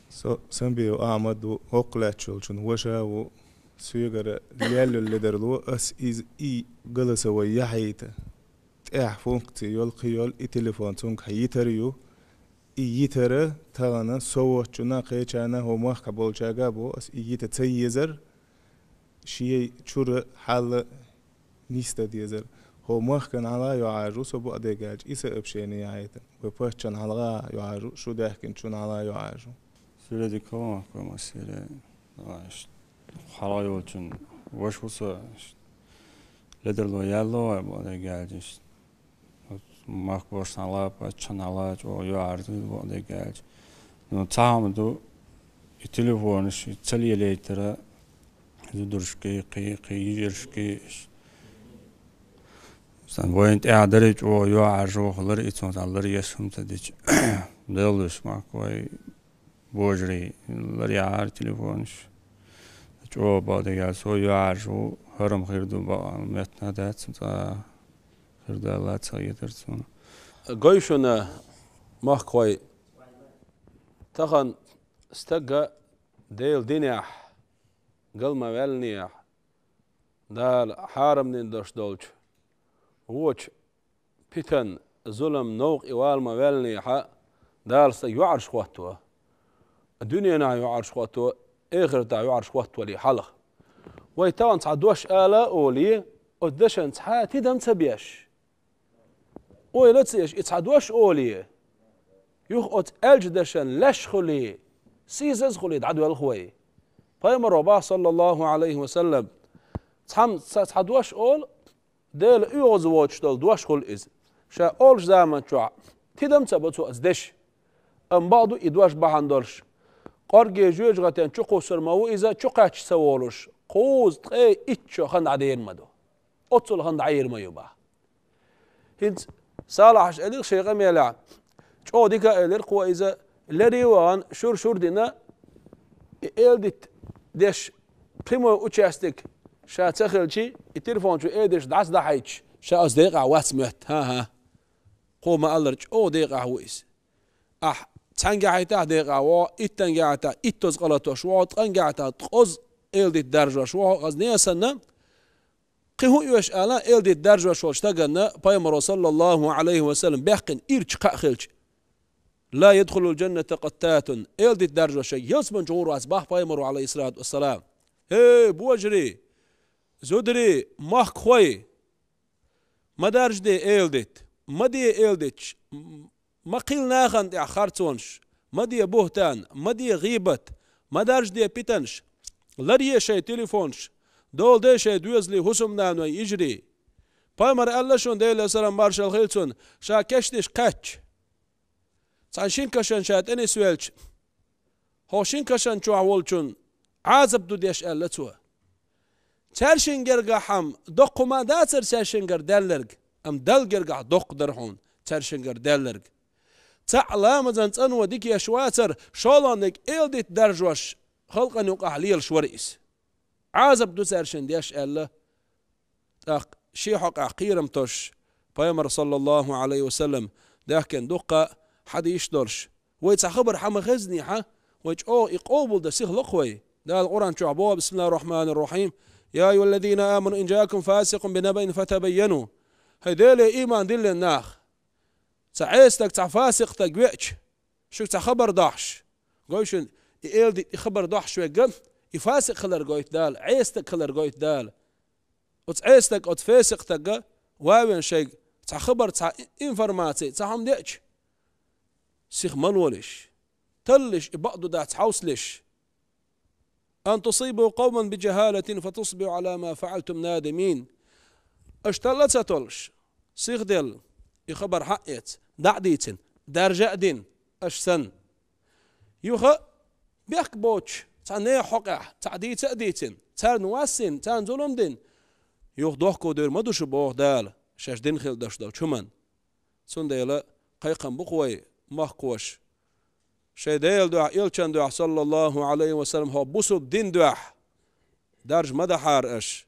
Со Самбиев Ахьмад ву, хӀокху лаьтташ йолчун ваша а ву, соьгара лелла йолу ледарло, ас иза и голосовой яхьийта. ТӀехь функци йолу, кхин йолу, и телефон цуьнга хьан йитар ю. И йитар тахана со воцчунна, кхечарна, хӀо махкахь болчаьрга а боху, ас и йита ца езар, шен чуьра хьал нисдан дезар. ХӀо махкана хьалха юьхьӀаьржа ву, со бакъдерг аьлча, и сообщение яхьийта. Вай паччахьна хьалха юьхьӀаьржа ву, шу даьхкинчунна хьалха юьхьӀаьржа ву. Суьйре дика хӀума, хӀума Сире. Хьалха йолчун ваша ву со. Ледарло яьлла вай, бакъдерг аьлча. Махка бошна хьалха, паччахьна хьалха чӀогӀа юьхьӀаьржа ву, бакъдерг аьлча. Ну, цхьа хӀума ду, и телефонаш ца лелайтара, зударшкий, кхин, кхин йижаршкий. Сан вайна тӀехь дарий чӀогӀа юьхьӀаьржа ву хилар, и цунах лар еш хӀума ца дича. Деллуш махка вай божарий, лар яхьара телефонаш. ЧӀогӀа бакъдерг аьлча, со юьхьӀаьржа ву, хӀара-м хир ду, бакъ-, меттана дац, цкъа хир далла ца хетар цунна. Гой шуна, махкахой, тахана стага Делан динехь гал ма ваьллинехь, Дала хьарам дина долуш долчу вочу питан, зулам, новкъа и вала ма ваьллинехь, Дала стаг йоӀарш хӀотто, дуьненахь йоӀарш хӀотто, эхартахь йоӀарш хӀоттале хьалха. Вай тахана цхьа дош ала а олий, оцу дашан цхьа а тидам ца беш, ойла ца еш, и цхьа дош олий, юха оцу аьллачу дашан леш хуьлий, сийсаз хуьлий дӀадоьлху вай. Пайхамаро боху, саллаллаху Ӏалайхи ва саллам, цхьамма ца-, цхьа дош олу, Дела оьгӀаз воцуш долу дош хуьлу иза. Ша олуш заман чохь тидам ца бо цо аса деш. Амма бакъду и дош бахьана долуш, кӀорге жоьжахатин чу кхуссур ма ву иза, чу кхаьчча ца волуш, кхузткъе итт шо хан дӀадер ма ду. Оццул хан дӀаер ма ю бах. ХӀинца Салахьаш элира шайн къамелехь, чӀогӀа дика а элира кхо иза, леррий а вахана, шур-шур дина, и эладитта деш прямой участок ша ца хилчий, и телефон чу эладитта дӀасадахьийташ, ша оцу декъахь вац моьтту. ХӀан-хӀа. Кхо ма-аллара, чӀогӀа декъахь ву иза. Ахь цхьаьнгахь хьайтахь декъахь вогӀу, иттангахь хьайтахь иттаза къа латош вогӀу, ткъангахь хьайтахь ткъозза эладитта даржош вогӀу, хаза несан а, кхин хӀун оьшу ала, эладитта даржош волчу стаганна Пайхамаро, саллаллаху Ӏалайхи ва саллам, баьккхина ирча кхаъ хилча: «Ла ядхулул джанната къаттатун», эладитта даржош шайга ялсамани чу гӀур вац бах Пайхамаро, Ӏалайхиссалату вассалам. ХӀей, божарий, зударий, махкахой! Ма даржаде эладитта, ма де эладитташ, м-, ма кхийла нахана тӀехь харцонаш, ма де бухӀтан, ма де гӀийбат, ма даржаде питанаш, ларъе шайн телефонаш, доладе шайн доьзалийн хӀусамнаной, йижарий. Пайхамара аьлла шуна, Делера салам-маршалла хуьлда цунна, ша кешнаш кхаьчча, цхьана шина кашана ша тӀе нисвелча, хӀокху шина кашана чохь волчунна Ӏазап ду деш, аьлла цо. Цаьршинна гергахь-м доккха хӀума дацара цаьршинна гара даьлларг, амма Далла гергахь доккха дара хьуна цаьршинна гара даьлларг. Цхьаъ ламазан цӀано дика еш вацара, шолгӀаниг эладитта даржош халкъана юкъахь лелаш вара иза. Ӏазап ду цаьршинна деш, аьлла. ТӀаккха шен хьокъехь кхерам тосуш, Пайхамар, саллаллаху Ӏалайхи ва саллам, даьхкина дуккха хьадисаш долуш. Вай цхьа хабар хьан ма хезнехь, вай чӀогӀа и къобалдан сиха локху вай. Дала Къуръан чохь боху: «Бисмиллахир-рахманир-рахим. Я айюхаллазина аману ин джаакум фасикъун бинабаин фатабайяну». ХӀай Деле ийман диллина нах! Цхьа Ӏеса стаг, цхьа фасикъ стаг веача, шуьга цхьа хабар дохьуш. Гой шуна, и эладитта и хабар дохьуш верг, и фасикъ хилар гойту Дала, Ӏеса стаг хилар гойту Дала. Оцу Ӏеса стага, оцу фасикъ стага ван вен шайга цхьа хабар, цхьа и-, информаци, цхьа хӀума деача, сиха ма лолаш, таллалаш, и бакъду дац хьовсалаш. «Ан тусибу къавман би джахалатин фатусбиху Ӏала ма фаӀалтум надимин». Аша талла а ца толлуш, сиха делла, и хабар хьаэца, дӀа а дийцина, даржа а дина, аша санна. Юха бехк боцуш, цхьа нехан хьокъехь, цхьа дийца а дийцина, царна вас йина, царна зулам дина, юха дохко дер ма ду шу, боху Дала, шаьш дина хилла долуш долчу хӀуманна. Цундела кхайкхам бу-кх вай, махкахой, шайн Делан дуьхьа, Элчан дуьхьа, саллаллаху Ӏалайхи ва саллам, хӀокху бусулба дин дуьхьа даржа ма дахьара аша,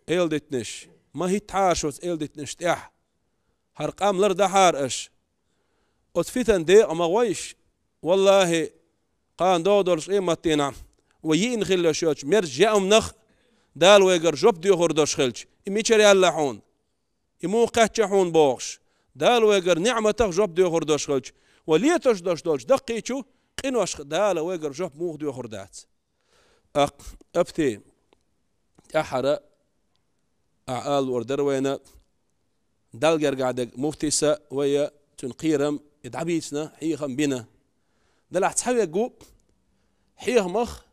эладитанаш, ма хӀиттахьара шу оцу эладитанаш тӀехь, хӀара къам лардахьара аша. Оцу фитан декъа ма гӀойша, валлахӀи, кхана догӀу долуш къематдийнахь, вай йиъна хилла йолчу мерза яа хӀуманах Дала вайгара жоп доьхур долуш хилча, и мичара яьлла хьуна? И муха кхаьчна хьуна бохуш, Дала вайгара ниӀматах жоп доьхур долуш хилча, вай летош долуш долчу даккхийчу къиношка Дала вайгара жоп муха доьхур дац? Ак-, апти, тӀаьххьара, ахьа ала луур дара вайна, Далла гергахь дерг муфтийс а, вай а, цуьнан кхерам и дӀабийцина, хьехам бина. Делахь цхьаверг ву, хьехамах,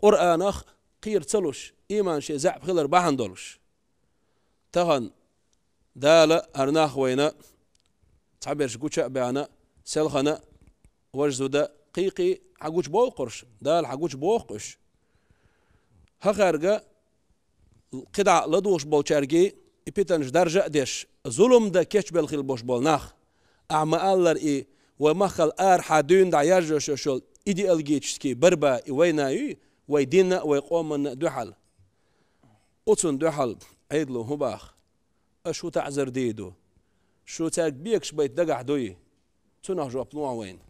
Къуръанах кхера ца луш, ийман шен заьӀап хилар бахьана долуш. Тахана Дала хӀара нах вайна цхьаберш гуча а баьхна, селхана а, важа зуда а кхийкхий, хьан гучу бохурш, Дала хьан гучу боху уьш. ХӀокхаьрга кхидӀа ладугӀуш болчаьргий, и питанаш даржа а деш, зулам дан кечбелла хилла болуш болу нах. Ахьа ма-аллара и, вай махкал арахьа дуьйна дӀа яржош йолу идеологический борьба и вайна юй, вай динна а, вай къоманна а дуьхьал. Оцунна дуьхьал Ӏедало хӀун боху? Аша хӀун таӀзар дийр ду? Шу цаьрга бегаш байта дагахь дуй? Цунах жоп лохьа вайна.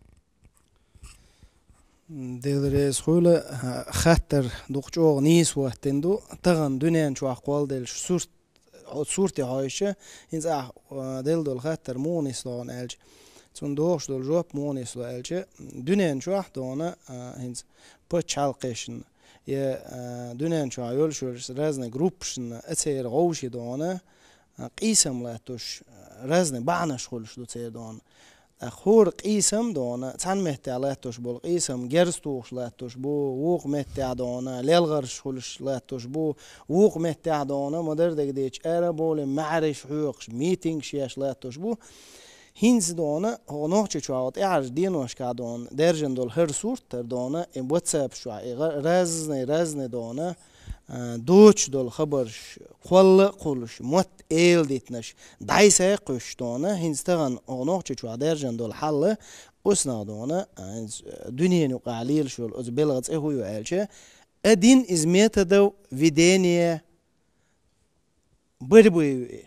Дела реза хуьлда, хаттар дукха чӀогӀа нийса хӀоттийна ду, тахана дуьнен чохь кхолладеллачу сурт-, оцу сурте хьаьжча, хӀинца ахь, а, делла долу хаттар муха нисло аьлча, цунна догӀуш долу жоп муха нисло аьлча, дуьнен чохь дона, а, хӀинца пачхьалкхашна, я, а, дуьнен чохь йолуш йолуш разный группашна, а, церан гӀовши дона, а, къийсам латтош, а, разный бахьанаш хуьлуш ду церан дона. ТӀаккха хӀора къийсам дона, цхьана меттехь латтош болу къийсам герз тухуш латтош бу, вукху меттехь дона, лелхарш хуьлуш латтош бу, вукху меттехь дона, ма-дарра дагадеъча, ара а бовлий, маьхьариш хьоькхуш, митингаш еш латтош бу. ХӀинца дона, хӀокху Нохчийчохь тӀаьхьарчу деношкахь дона, даьржина долу хӀара сурт а дона, и WhatsApp чохь, и гӀа-, разный, разный дона, а, доцуш долу хабарш, кхолла а кхуллуш, мотт эладитанаш, дӀасакхуьссуш дона, хӀинца тахана хӀокху Нохчийчохь даьржина долу хьал, оцунах дона, а, хӀинца, а, дуьненан юкъахь лелаш йолу оцу белхан цӀе хӀун ю аьлча, один из методов ведения борьбы ю и.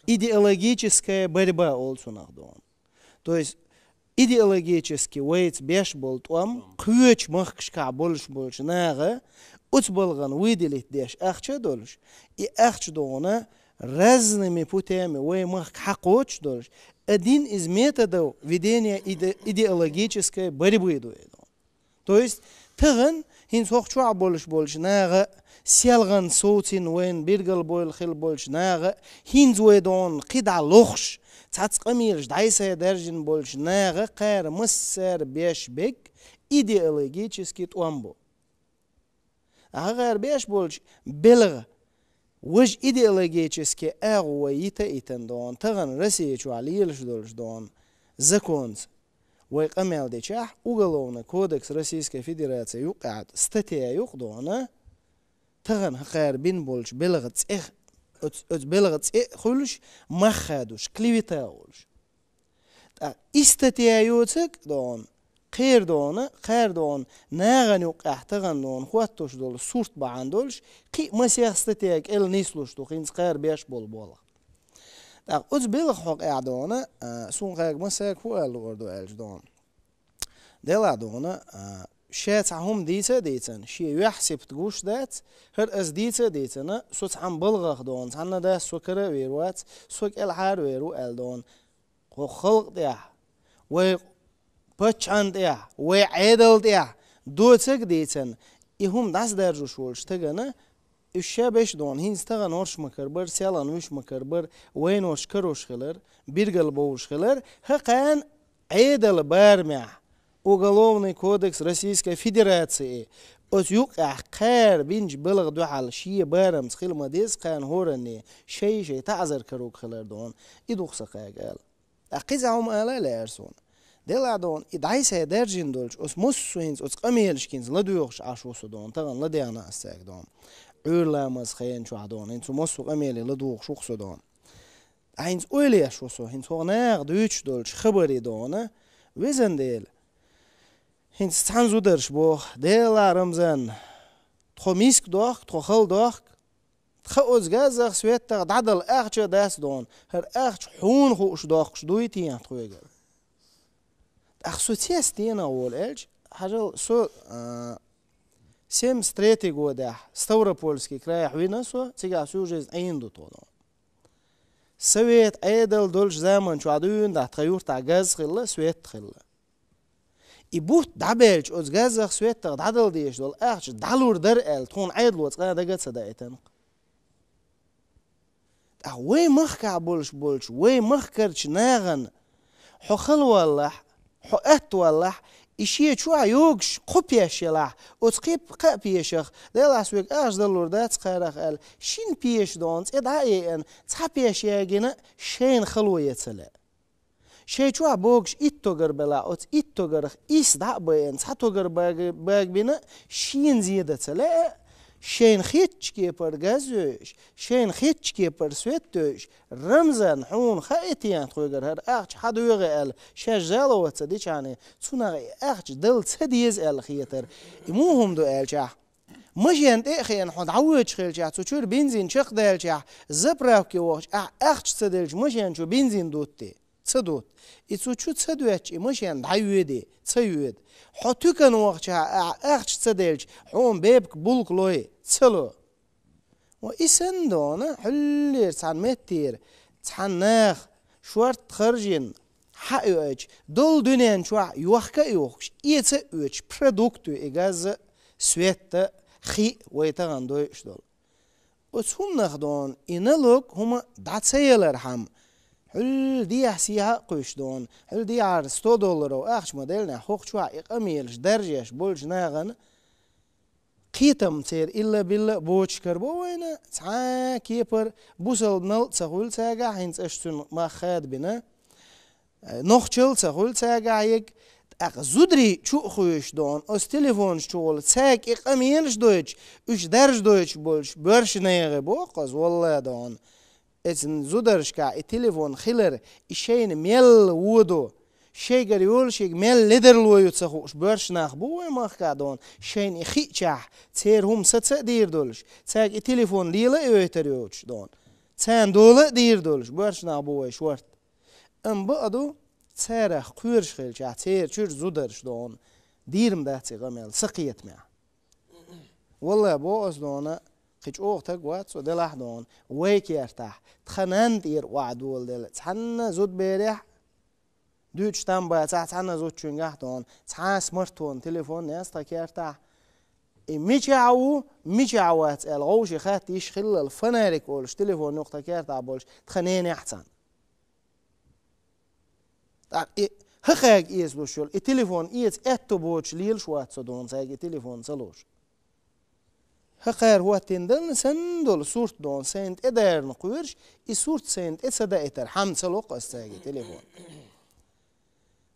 Идеологическая борьба олу цунах дона. То есть идеологически вайца беш болу тӀом, кхечу махкашкахь болуш болчу наха оцу балхана выделить деш ахча а долуш, и ахча дона разными путями вай махка хьакхочуш долуш, один из методов ведения иде-, идеологической борьбы ду и дона. То есть тахана хӀинца хӀокху чохь болуш болчу наха, селхана совцийна вайна билгалбевлла хилла болчу наха, хӀинца вай дона кхидӀа лохуш, цхьацца къамелаш дӀасадаьржина болчу наха кхара массара беш берг идеологически тӀом бу. Ахьа кхара беш болчу белхан важа идеологически агӀо вай йита а йитина дона, тахана Россия чохь лелаш долуш дона законца вай къамел дечохь, Уголовный кодекс Российской Федерации юккъехь статья юкъа дона, тахана хӀокхара бина болчу белхан цӀе, оцу, оцу белхан цӀе а хуьлуш, мах хадош, клевета а хуьлуш. ТӀаккха и статья йоцург дона, кхера дона, кхара дона, нахана юккъехь тахана дона хӀоттош долу сурт бахьана долуш, кхин а масех статья кӀел нислуш ду хӀинца кхара беш болу болх. ТӀаккха оцу белхан хьокъехь дона, а, суна кхаьрга массаьрга хӀун ала луур ду аьлча дона. Делахь дона, а, ша цхьа хӀума дийца а дийцина, шен юьхь-сибат гуш дац, хӀара аса дийца а дийцина, со цхьана балхах дона, цхьанна дас со кара а вер вац, со кӀелхьара вер ву аьлла дона. ХӀокху халкъа тӀехь, вай паччахьан тӀехь, вай Ӏедал тӀехь доцург а дийцина, и хӀума дӀасадаржош волчу стагана, уьш ша беш дона, хӀинца тахана хӀорш ма карабара, селхана вуьш ма карабара, вайнарш карош хилар, билгалбовлуш хилар, хӀокхарна Ӏедалан барамехь, Уголовный кодекс Российской Федерации, оцу юккъехь кхара бинчу белхан дуьхьал шен барамца хила ма деза кхарна хӀоранна, шай-шай таӀзар каруг хилар дона, и ду-кх сан кхаьрга ала. ТӀаккха кхин цхьа хӀума ала а лаьара суна. Делахь дона, и дӀасадаьржина долчу, оцу массо а хӀинца оцу къамелашкинца ладоьгӀуш Ӏаш ву со дона, тахана ладегӀна ас цаьрга дона. Ӏуьйра ламазан хенан чохь дона, хӀинца цу массо а къамеле ладугӀуш ву-кх со дона. Ткъа хӀинца ойла еш ву со, хӀинца хӀокху наха дуьйцуш долчу хабаре дона, везан Дела. ХӀинца цхьана зударша боху: «Делахь, Рамзан, тхо миска дохку, тхо хала дохку, тхан оцу газах, светах дӀадала ахча а дац дона, хӀара ахча хьуна хууш дохкуш дуй техьа тхоьгара?» ТӀаккха со цецденах волу аьлча, хьажал, со, а, семьдесят третий годехь Ставропольский крайх вина со, цигахь всю жизнь Ӏийна ду тхо дона. Совет Ӏедал долчу заман чохь дуьйна дахь тхан юьртахь газ хилла, свет хилла. И бутт дӀабаьлча, оцу газах, светах дӀадала дезаш долу ахча дӀалур дара аьлла, тхуна Ӏедало цкъа а дага а ца даийтина-кх. ТӀаккха вай махкахь болуш болчу, вай махкарчу нахана хьо хала валлахь, хьо атта валлахь, и шен чохь йогуш кхо пеш ялахь, оцу кхин кхаа пешах, делахь соьга ахча далур дац кхарах аьлла, шина пеша дона цӀе дӀа а яйина, цхьа пеш ягийна, шайна хало ян ца лаьа. Шайн чохь богуш итт тогар белахь, оцу итт тогарах исс дӀа а байина, цхьа тогар бага-, багабина, шена зен дан ца лаьа, шайна хетачу кепара газ йойуш, шайна хетачу кепара свет йойуш, Рамзан, хьуна хаьа техьа тхоьгара хӀара ахча хьан доьгӀе аьлла, шаьш зало вац ца дичхьана, цунах и ахча дала ца деза аьлла хетар. И муха хӀума ду аьлчахь, машен тӀе а хиъна, хьо дӀавоьдуш хилчахь, цу чуьра бензин чекхдаьлчахь, заправке вахча, ахь ахча ца делча, машен чу бензин дутти? ца дут. И цу чу ца доьттча, и машен дӀайоьде, ца йоьду. Хьо туькана вахча, ахча ца делча, хьона бепиг булка лой, ца ло. Ва и санна дона, хьуллера цхьана меттера, цхьана наха шорта харжина, хьа а йоуьйтуш, долу дуьнен чохь йохка а йохкуш, эца а оьцуш, продукт ю и газа, светта, хи а вай тахана дойуш долу. Оцу хӀуманах дона, и налог хӀума дӀа ца ялархьама, хьуьлла дехьа-сехьа а кхуьйсуш дона, хьуьлла дехьара сто долларов ахча ма делла нехь, хӀокху чохь и къамелаш даржеш болчу нахана, кхетам церан илла-билла а боцуш карабо вайна, цхьа а кепара бусалба нал а ца хуьлу цаьргахь, хӀинца аша цуьнан мах хадабина, нохчалла а ца хуьлу цаьргахь ерг, тӀаккха зударий чу а хуьйсуш дона, оцу телефонаш чухула цаьрга и къамелаш дойтуш, уьш даржадойтуш болчу боьрша нехан боху-кх аса, валла дона. Эцу зударшкахь и телефон хилар, и шайна мел вон ду, шайгара йолу шига мел ледарло ю ца хууш боьрша нах бу вай махкахь дона, шайна и хиъчахь, церан хӀума саца а дийр долуш, цаьрга и телефон лела а йойтар йоцуш дона, царна дола а дийр долуш боьрша нах бу вай шорта. Амма бакъ ду, царах кхоьруш хилчахь, церан чуьра зударш дона, дийр ма дац и къамел, сан кхетамехь. Валла, боху аса дона, кхин чӀогӀа таг вац со делахь а дона, вай кертахь, тхан нанна тӀера охьадоладелла, цхьанна зудаберехь, дуьйцуш там бацахь, цхьанна зудчуьнгахь дона, цхьа а смартфон, телефон яц тхан кертахь. И мичахь ву, мичахь вац аьлла, гӀовши хатта йиш хиллал, фонарик олуш, телефон ю-кх тхан кертахь болуш, тхан ненехь цхьаьна. ТӀаккха и хӀокхаьрга эца луш йолу, и телефон эца аьтто боцуш лелаш вац со дона цаьрга и телефон ца луш. ХӀокхара хӀоттийна дална санна долу сурт дона сайна тӀе дарна кхоьруш, и сурт сайна тӀе ца даийтар, хьама ца ло-кх аса цаьрга и телефон.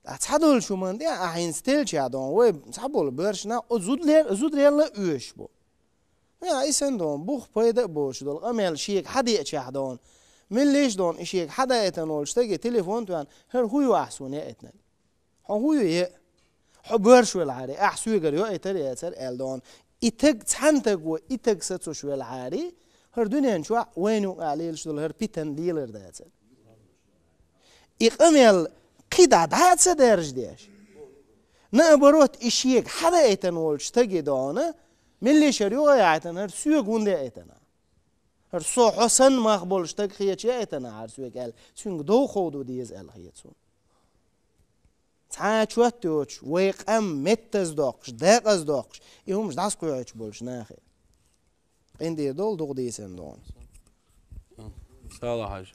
Ткъа цхьадолчу хӀуманна тӀехь ахь хӀинца телча дона, вай цхьаболу боьрша нах, о, зуд лер-, зударелла а оьшуш бу. Вай, и санна дона, бух пайда а боцуш долу къамел шега хьадеачахь дона. Меллиш дона, и шега хьадаийтина волчу стаге телефон тоьхна, хӀара хӀун ю ахь суна яийтинарг? Хьо хӀун ю е? Хьо боьрша велахьара, ахь соьгара йоуьйтур яцара аьлла дона. И таг, цхьана таго, и таг сацуш велахьара, хӀара дуьнен чохь вайна юкъахь лелаш долу хӀара питана лелар дацара. И къамел кхидӀа дӀа а ца даьржадеш. Наоборот, и шега хьадаийтина волчу стаге дона, меллиш хӀара юха яийтина, хӀара соьга хӀунда яийтина? ХӀара со хьо санна мах болуш стаг хеташ яийтина хӀара соьга аьлла, цуьнга дов ховду деза аьлла хета суна. Цхьа а чот йоцуш, вай къам меттаза доккхуш, декъаза доккхуш, и хӀумаш дӀасакхоьхьуьйтуш болчу нахе. Къинтӏера долу дукха дийцина дона. Сала хьажа.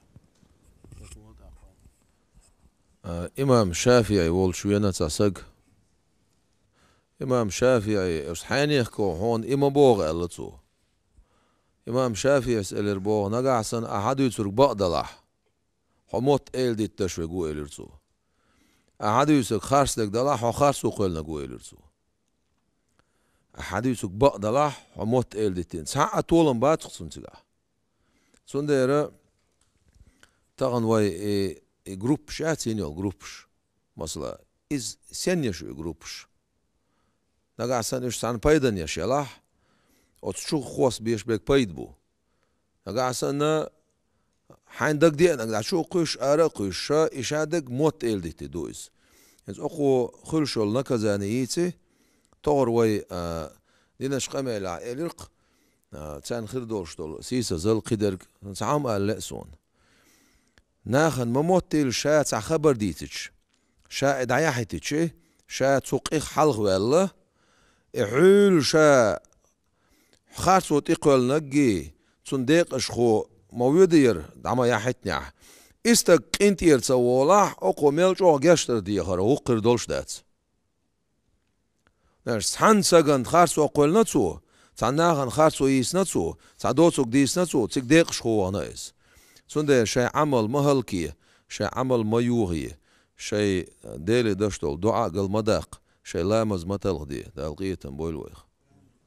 А, имам ШафиӀи волчу вена цхьа саг. Имам ШафиӀи, аш хьенехко хьона и ма боху, аьлла цо. Имам ШафиӀис элира боху, нагахь санна ахьа дуьйцург бакъ далахь, хьо мотт эладитташ верг ву, элира цо. Ахьа дуьйцург харцдерг далахь, хьо харцо кхоьллинарг ву, элира цо. Ахьа дуьйцург бакъ далахь, хьо мотт эладиттина. Цхьа а толам бацахь цунна цигахь. Цундела тахана вай и, и группаш яц йина йолу группаш. Масала, иза сенна еш ю и группаш? Нагахь санна уьш цхьана пайдан еш ялахь, оцу чу хосса беш берг пайда бу. Нагахь санна хьайн дагадеанарг дӀа чу а кхуьйсуш, ара а кхуьйсуш, ша, и ша дерг мотт эладитти ду иза. Иза окхо хуьлуш йолу наказание йийци, тохара вай, а, динаш къамелехь элира-кх, а, царна хир долуш долу сийсазал кхидерг, цхьа хӀума ала лаьа суна. Нахана ма моттийла ша цхьа хабар дийцича, ша и дӀаяхьийтича, ша цу къих хьалхаваьлла, и хьуьлла ша харцо тӀекхоьллинарггий, цунна декъашхо ма воьдийра дӀа ма яхьийтинехь. И стаг къинтӀера ца волахь, окхо мел чӀогӀа гечдар дехара, вукхуьра долуш дац. Наш цхьана сагана харцо кхоьллина цо, цхьана нахана харцо йийцина цо, цхьа доцург дийцина цо, цига декъашхо вахана иза. Цундела шайн Ӏамал ма хӀаллакъе, шайн Ӏамал ма юхае, шайн Деле деш долу доӀа гал ма даккха, шайн ламаз ма талхаде, Дала къинхетам бойла вайх.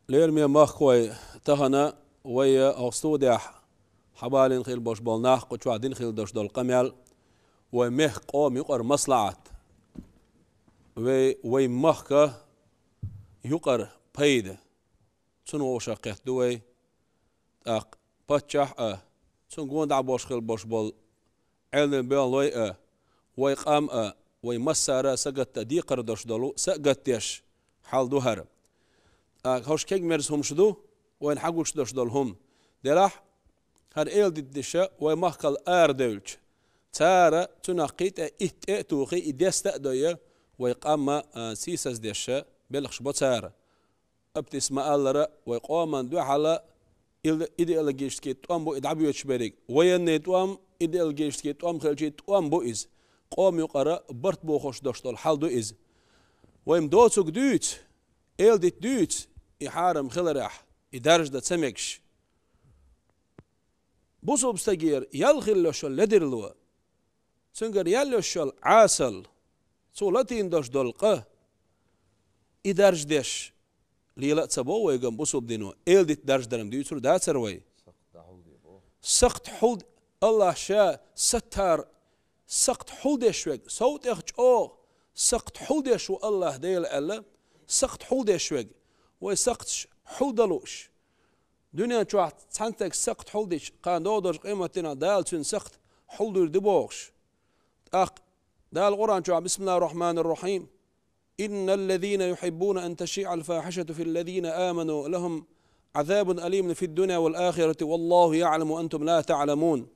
Лераме махкахой, тахана вай, э, хӀокху студехь хьабалийна хилла болуш болу нах, кху чохь дина хилла долуш долу къамел, вай мехкан къоман юкъара маслаӀат, вай, вай махка юкъара пайда, цунна вовшах кхетта ду вай. ТӀаккха паччахь а, цунна гонахь болуш хилла болуш болу Ӏелам боьлхуш а, вай къам а, вай массара а сагатта декхар долуш долу, са а гатдеш хьал ду хӀара. ТӀаккха хӀорш кегамерза хӀумаш ду, вайна хьагучудеш долу хӀума. Делахь, хӀара эладитанаш вай махкал арадевлча, цара цунах кхин тӀе итт тӀе а тухий, и деста а дойя, вай къам а, а, сийсаздеш белхаш бо цара. Аптис ма-аллара, вай къоман дуьхьала ил-, идеологический тӀом бу и дӀабоьдуш берг. Военный тӀом, идеологический тӀом хилчий тӀом бу иза. Къома юкъара барт бохош долуш долу хьал ду иза. Вай-м доцург дуьйцу, эладита дуьйцу, и хьарам хиларехь, и даржа дан ца мегаш. Бусулба стагера ял хилла йолу ледарло, цуьнгара ял йолу Ӏесалла, цо латийна долуш долу къа, и даржа деш, лела а ца бо вайга-м бусулба дино, эладита даржа дар-м дуьйцур дацара вай. Сакхт хьул-, Аллахь Ша саттар, сакхт хьулдеш верг, сов тӀех чӀогӀа сакхт хьулдеш ву Аллахь Дела аьлла, сакхт хьулдеш верг, вай сакхташ хьулдан лууш. Дуьнен чохь цхьана стаг сакхт хьулдича, кхана догӀу долчу къематдийнахь Дала цуьнан сакхт хьулдуьйр ду бохуш. ТӀаккха Дала Къуръан чохь: «Бисмиллахир-рахманир-рахим. Инналлазина юхиббуна ан ташиъал фахишату филлазина аману лахум азабун алимун фид-дунья вал-ахирати валлаху яъламу ва антум ла таъламун».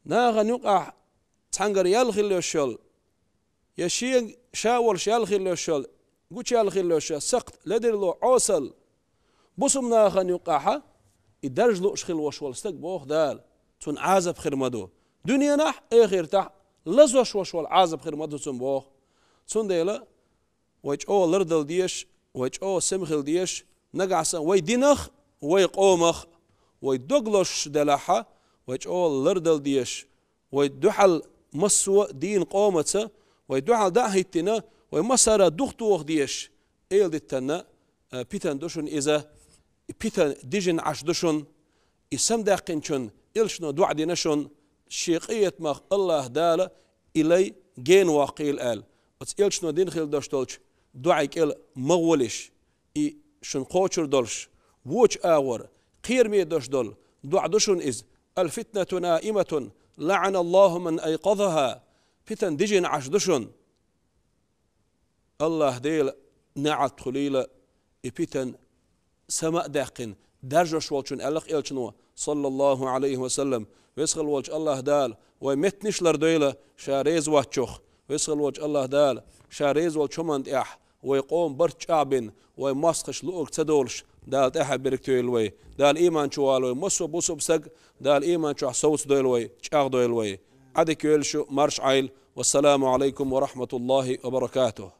Нахана юкъахь цхьаьнгара ял хилла йолуш йолу, я шен ша волуш ял хилла йолуш йолу, гучуял хилла йолуш йолу сакхт ледарло, Ӏесалла, бусулба нахана юкъахьа и даржа лууш хилла волуш волу стаг боху Дала, цунна Ӏазап хир ма ду. Дуьненахь а, эхартахь а лазош волуш волу Ӏазап хир ма ду цунна боху. Цундела вай чӀогӀа лардала дезаш, вай чӀогӀа сема хила дезаш, нагахь санна вай динах а, вай къомах а, вай дог лозуш делахьа, вай чӀогӀа лардала дезаш, вай дуьхьал массо а дийна къомаца, вай дуьхьал дӀа а хӀиттина, вай массара а духтоха дезаш, эладитанна, э, питана ду шуна иза, и питана дижина Ӏаш ду шуна, и самадаьккхинчун элчано доӀа дина шуна, шен къинхетамах Аллахь Дала и лай гена воккхийла аьлла. Оцу элчано дина хилла долуш долчу доӀи кӀел ма гӀолиш, и шуна кхочур долуш, вочу агӀор кхераме долуш долу доӀа ду шуна иза: «Ал-фитнату наиматун, лаъаналлаху ман айкъазаха». Питана дижина Ӏаш ду шуна. Аллахь Дела неӀалт хуьлийла и питана сама а даьккхина, даржош волчун, аьлла-кх элчано, саллаллаху Ӏалайхи ва саллам. Веза хилла волчу Аллахь Дала вай меттанаш лардойла Ша реза воцчух. Веза хилла волчу Аллахь Дала Ша реза волчу хӀуманна тӀехь вай къоман барт чӀагӀбина, вай мостагӀаш луург ца долуш, Дала тӀаьхье беркате йойла вай. Дала ийман чу вала вай массо а бусулба стаг, Дала ийман чохь совцадойла вай, чӀагӀдойла вай. Ӏадика йойла шу, марша Ӏойла. Вассаламу Ӏалайкум ва рахматуллахи ва баракатух.